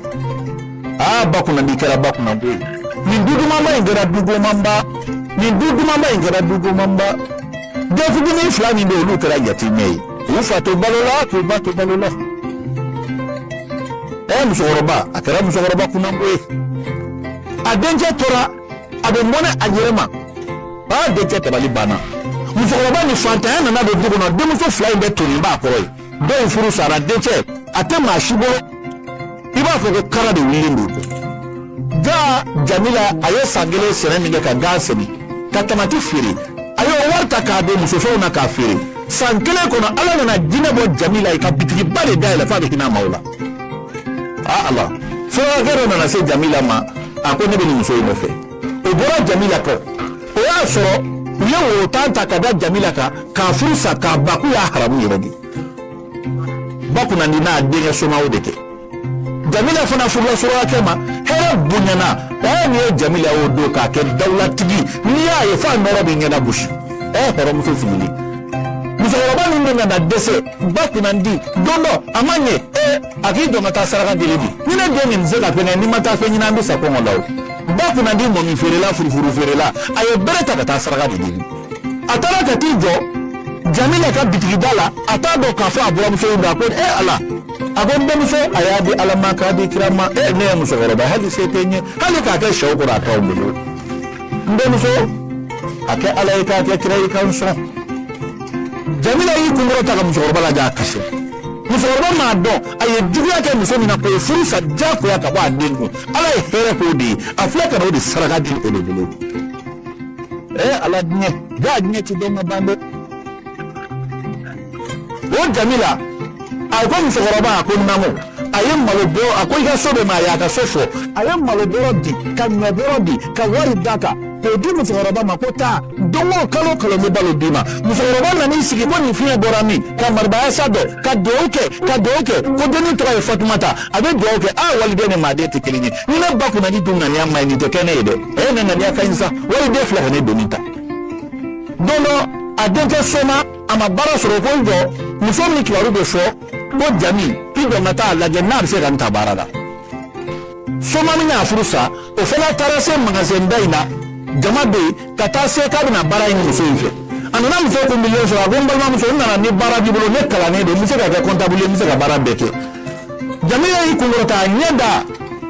Aa, ba kunnandi kɛra ba kunnando ye. Nin du dumanba in kɛra du gomanba, nin du dumanba in kɛra du gomanba. Den fitinin fila min bɛ yen, olu kɛra yatimɛ ye. U fa to balo la, k'u ba to balo la. Ɛ musokɔrɔba, a kɛra musokɔrɔba kunnango ye. A dencɛ tora a bɛ mɔnɛ a yɛrɛ ma. Aa, dencɛ dabali banna. Musokɔrɔba ni fantanya nana don du kɔnɔ. Denmuso fila in bɛɛ tonin b'a kɔrɔ ye. Dɔw in furu sara. Dencɛ a tɛ maa si bolo, i b'a fɔ ko kara de wulilen don. Jaa Jamila, a ye san kelen sɛnɛ min kɛ ka gan sɛnɛ, ka tamati feere, a y'o wari ta k'a don musofɛnw na k'a feere. San kelen kɔnɔ, ala nana jinɛ bɔ Jamila ye ka bitigiba de dayɛlɛ f'a bɛ hinɛ maaw la. Aa ala, surakakɛ dɔ nana se Jamila ma, a ko ne bɛ nin muso in nɔfɛ. O bɔra Jamila kɔ. O y'a sɔrɔ u ye woro tan ta ka da Jamila kan k'a furu sa, k'a ba k'u y'a haramu yɛrɛ de. Ba kunnandi n'a denkɛ somaw de kɛ. Jamila fana furula surakakɛ ma, hɛrɛ bonyana. Ɛ, nin ye Jamila y'o don k'a kɛ dawulatigi, n'i y'a ye f'a nɔrɔ bɛ ɲɛda gosi. Ɛ, hɔrɔnmuso sigilen, musokɔrɔba min bɛ nana dɛsɛ, ba kunnandi don dɔ a ma ɲɛ. Ɛ, a k'i jɔ ka taa saraka deli bi. Ni ne den nin tɛ se ka fɛn kɛ, n'i ma taa fɛn ɲini, an bɛ sa kɔngɔ la. O ba kunnandi, mɔni feerela, furufuru feerela, a ye bere ta ka taa saraka de deli. A taara ka t'i jɔ Jamila ka bitigida la. A t'a dɔn k'a fɔ a buramuso in don. A ko e ala, a ko n denmuso, a y'a di ala ma k'a di kira ma. E ne ye musokɔrɔba, hali se tɛ n ye hali k'a kɛ sɛw kɔrɔ a t'aw bolo. N denmuso, a kɛ ala ye k'a kɛ kira ye ka n sɔn. Jamila y'i kunkɔrɔ ta ka musokɔrɔba lajɛ, a kasi. Musokɔrɔba m'a dɔn a ye juguya kɛ muso min na k'o furu sa diyagoya ka bɔ a den kun. Ala ye hɛrɛ k'o de ye, a filɛ ka na o de saraka di o de bolo. Ɛ ala, diɲɛ ja, diɲɛ ti dɔn ka ban dɛ. O Jamila, a ko musokɔrɔba, a ko naamu. A ye malo bɔ, a ko i ka so bɛ ma. A y'a ka so fɔ. A ye malo bɔrɔ di, ka ɲɔ bɔrɔ di, ka wari d'a kan. K'o di musokɔrɔba ma ko taa, don o kalo o kalo n bɛ balo d'i ma. Musokɔrɔba nan'i sigi ko nin fiɲɛ bɔra min? Ka maribayasa dɔn, ka dugawu kɛ, ka dugawu kɛ ko dennin tɔgɔ ye Fatumata. A bɛ dugawu kɛ. Aa, waliden ni maaden tɛ kelen ye. Ni ne ba kunnadi dun ŋaniya ma ɲi, nin tɛ kɛ ne ye dɛ. E ne ŋaniya ka ɲi sa. Waliden filɛ ka ne doni ta. Don dɔ, a denkɛ Soma, a ma baara sɔrɔ, ko n jɔ, muso min kibaru bɛ fɔ ko Jami, i jɔ n ka taa a lajɛ n'a bɛ se ka n ta baara la. Soma min y'a furu sa, o fana taara se magasin da in na, jama bɛ yen, ka taa se k'a bɛna baara ɲini muso in fɛ. A nana muso kunbilen sɔrɔ. A ko n balimamuso, n nana ni baara b'i bolo, ne kalannen don, n bɛ se ka kɛ comptable ye, n bɛ se ka baara bɛɛ kɛ. Jamila y'i kunkɔrɔta, a ɲɛ da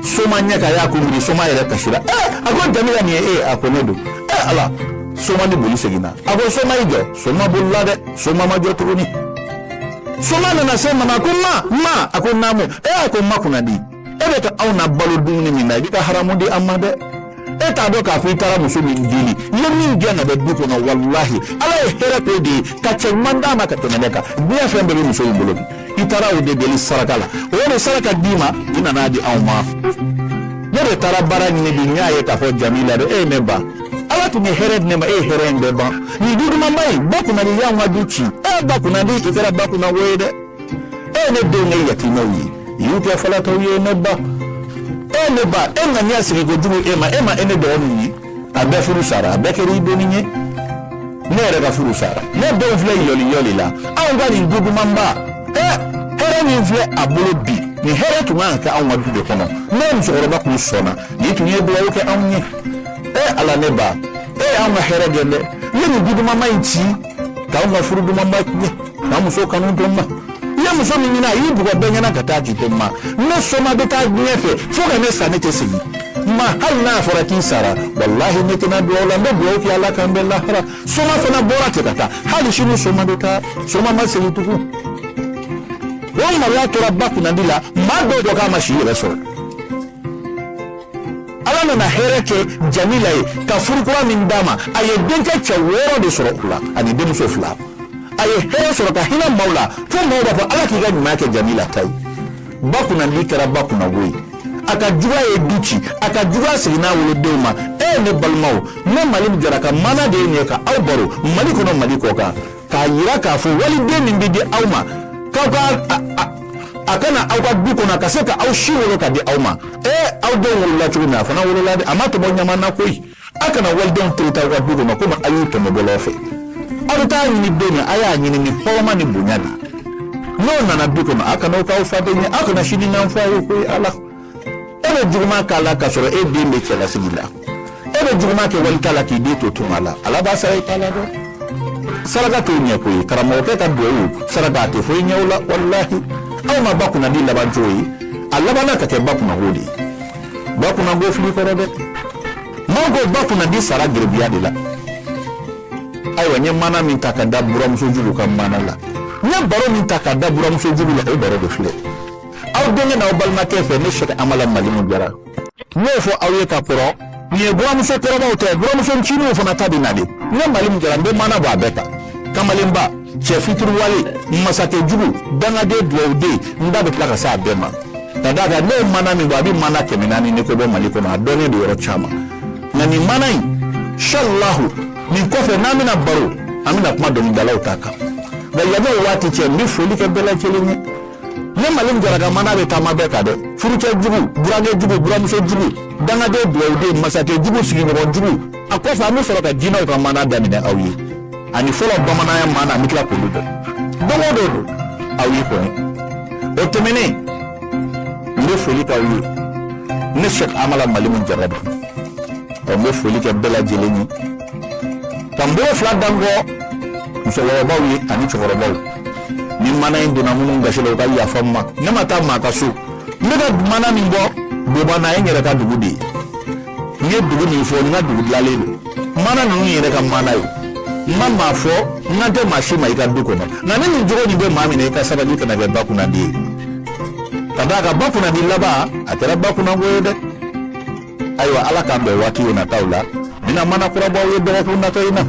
Soma ɲɛ kan, a y'a kun biri. Soma yɛrɛ kasira. Ɛ, a ko Jamila, nin ye e ye? A ko ne don. Ɛ Ala, Soma ni boli seginna. A ko Soma, i jɔ. Soma bolila dɛ, Soma ma jɔ tuguni. Soma nana se mama, ko ma, ma. A ko naamu. E, a ko ma kunnadi, e bɛ ka anw na balo dumuni min na, i bɛ ka haramu di an ma dɛ. E t'a dɔn k'a fɔ i taara muso min deli, i ye min gɛn ka bɔ du kɔnɔ, walahi Ala ye hɛrɛ k'o de ye ka cɛ ɲuman d'a ma ka tɛmɛ ne kan. Diɲɛ fɛn bɛɛ bɛ muso in bolo bi. I taara o de deli saraka la, o de saraka d'i ma, i nana di anw ma. Ne de taara baara ɲini bi, n y'a ye k'a fɔ Jamila dɛ. E ye ne ba, Ala tun ye hɛrɛ di ne ma, e ye hɛrɛ in bɛɛ ban. Nin du dumanba in, ba kunnadi y'anw ka du ci. E ba kunnadi, i kɛra ba kunnango ye dɛ. E ye ne denw kɛ yatimɛw ye, i y'u kɛ falatɔw ye. Ne ba, e ne ba, e ŋaniya sigi kojugu e ma, e ma e ne dɔgɔninw ye, a bɛɛ furu sara, a bɛɛ kɛra i doni ye. Ne yɛrɛ ka furu sara, ne denw filɛ yɔli yɔli la. Anw ka nin du dumanba, ɛ, hɛrɛ min filɛ a bolo bi, nin hɛrɛ tun kan ka kɛ anw ka du de kɔnɔ. Ne musokɔrɔba kun sɔnna, nin tun ye dugawu kɛ anw ye. E Ala, ne ba, e y'anw ka hɛrɛ gɛn dɛ. I ye nin du dumanba in ci k'anw ka furu dumanba tiɲɛ, k'an muso kanu to n ma. I ye muso min ɲini, a y'i bugɔ bɛɛ ɲɛna ka taa k'i to n ma. Ne Soma bɛ taa diɲɛ fɛ fo ka ne sa, ne tɛ segin ma. Hali n'a fɔra k'i sara, walahi ne tɛna dugawu la, n bɛ dugawu kɛ Ala k'an bɛn lahara. Soma fana bɔra ten ka taa. Hali sini Soma bɛ taa, Soma ma segin tugun. O maloya tora ba kunnandi la. Maa dɔw ko k'a ma si yɛrɛ sɔrɔ. Ala nana hɛrɛ kɛ Jamila ye ka furu kura min d'a ma, a ye denkɛ cɛ 6 de sɔrɔ o la ani denmuso 2. A ye hɛrɛ sɔrɔ ka hinɛ maaw la fo maaw b'a fɔ Ala k'i ka ɲuman kɛ Jamila ta ye. Ba kunnandi kɛra ba kunnago ye. A ka juguya ye du ci, a ka juguya segin n'a wolodenw ma. E ne balimaw, ne Malimu Jara ka maana de ye nin ye ka aw baro Mali kɔnɔ, Mali kɔ kan, k'a yira k'a fɔ waliden min bɛ di aw ma k'aw ka a kana aw ka du kɔnɔ, a ka se ka aw si wolo ka di aw ma. Ee, aw denw wolola cogo min, a fana wolola dɛ, a ma tɔmɔ ɲama na koyi. A kana walidenw traiter aw ka du kɔnɔ komi aw y'u tɔmɔ bɔlɔ fɛ. Aw bɛ taa ɲini don min, a y'a ɲini ni hɔrɔma ni bonya de ye. N'o nana du kɔnɔ, a kana aw k'aw faden ye, aw kana sini n'an fɔ aw ye koyi. Ala, e bɛ juguman k'a la k'a sɔrɔ e den bɛ cɛlasigi la. E bɛ juguman kɛ walita la k'i den to tunga la, Ala b'a sara i ta la dɛ. Saraka t'o ɲɛ koyi. Karamɔgɔkɛ ka duwawu saraka, a tɛ foyi ɲɛ o la walahi. Aw ma ba kunnandi laban cogo ye, a labanna ka kɛ ba kunnango de ye. Ba kunnango fili kɔrɔ dɛ. Maaw ko ba kunnandi sara gerebuya de la. Ayiwa, n ye maana min ta ka da buramuso jugu ka maana la, n ye baro min ta ka da buramuso jugu la, o baro de filɛ aw denkɛ n'aw balimakɛ fɛ, ne Sɛki Amala Malimu Jara. N y'o fɔ aw ye ka kɔrɔ, nin ye buramuso kɔrɔbaw tɛ, buramuso ncininw fana ta bɛ na de. Ne Malimu Jara, n bɛ maana bɔ a bɛɛ kan. Kamalenba cɛ fitiriwale, masakɛ jugu, dangaden, dugawuden, n da bɛ tila ka se a bɛɛ ma. Ka d'a kan ne ye maana min bɔ, a bɛ maana 400 ni kɔ bɔ Mali kɔnɔ, a dɔnnen don yɔrɔ caman. Nka nin maana in, inshallahu, nin kɔfɛ n'an bɛna baro, an bɛna kuma dɔnkilidalaw ta kan. Nka yanni o waati cɛ, n bɛ foli kɛ bɛɛ lajɛlen ye. Ne Malimu Jara ka maana bɛ taama bɛɛ kan dɛ. Furucɛ jugu, burankɛ jugu, buramuso jugu, dangaden, dugawuden, masakɛ jugu, sigiɲɔgɔn jugu. A kɔfɛ an bɛ sɔrɔ ka jinɛw ka maana daminɛ aw ye, ani fɔlɔ bamananya maana, an bɛ tila k'olu bɔ. Don o don don aw ye kɔni. O tɛmɛnen, n bɛ foli k'aw ye. Ne Sɛki Amala Malimu Jara don. Ɔ, n bɛ foli kɛ bɛɛ lajɛlen ye ka n bolo fila da n kɔ musokɔrɔbaw ye ani cɛkɔrɔbaw. Ni mana in donna minnu gasi la, u ka yafa n ma. Ne ma taa maa ka so. N bɛ ka mana min bɔ Bobana ye, n yɛrɛ ka dugu de ye. N ye dugu min fɔ, n ka dugu dilanlen don. Mana ninnu yɛrɛ ka mana ye, n ma maa fɔ, n kan tɛ maa si ma i ka du kɔnɔ. Nka ni nin jogo nin bɛ maa min na, i ka sabali, kana kɛ ba kunnandi ye. Ka d'a kan ba kunnandi laban, a kɛra ba kunnango ye dɛ. Ayiwa, Ala k'an bɛn waati o nataw la. N bɛna mana kura bɔ aw ye dɔgɔkun natɔ in na.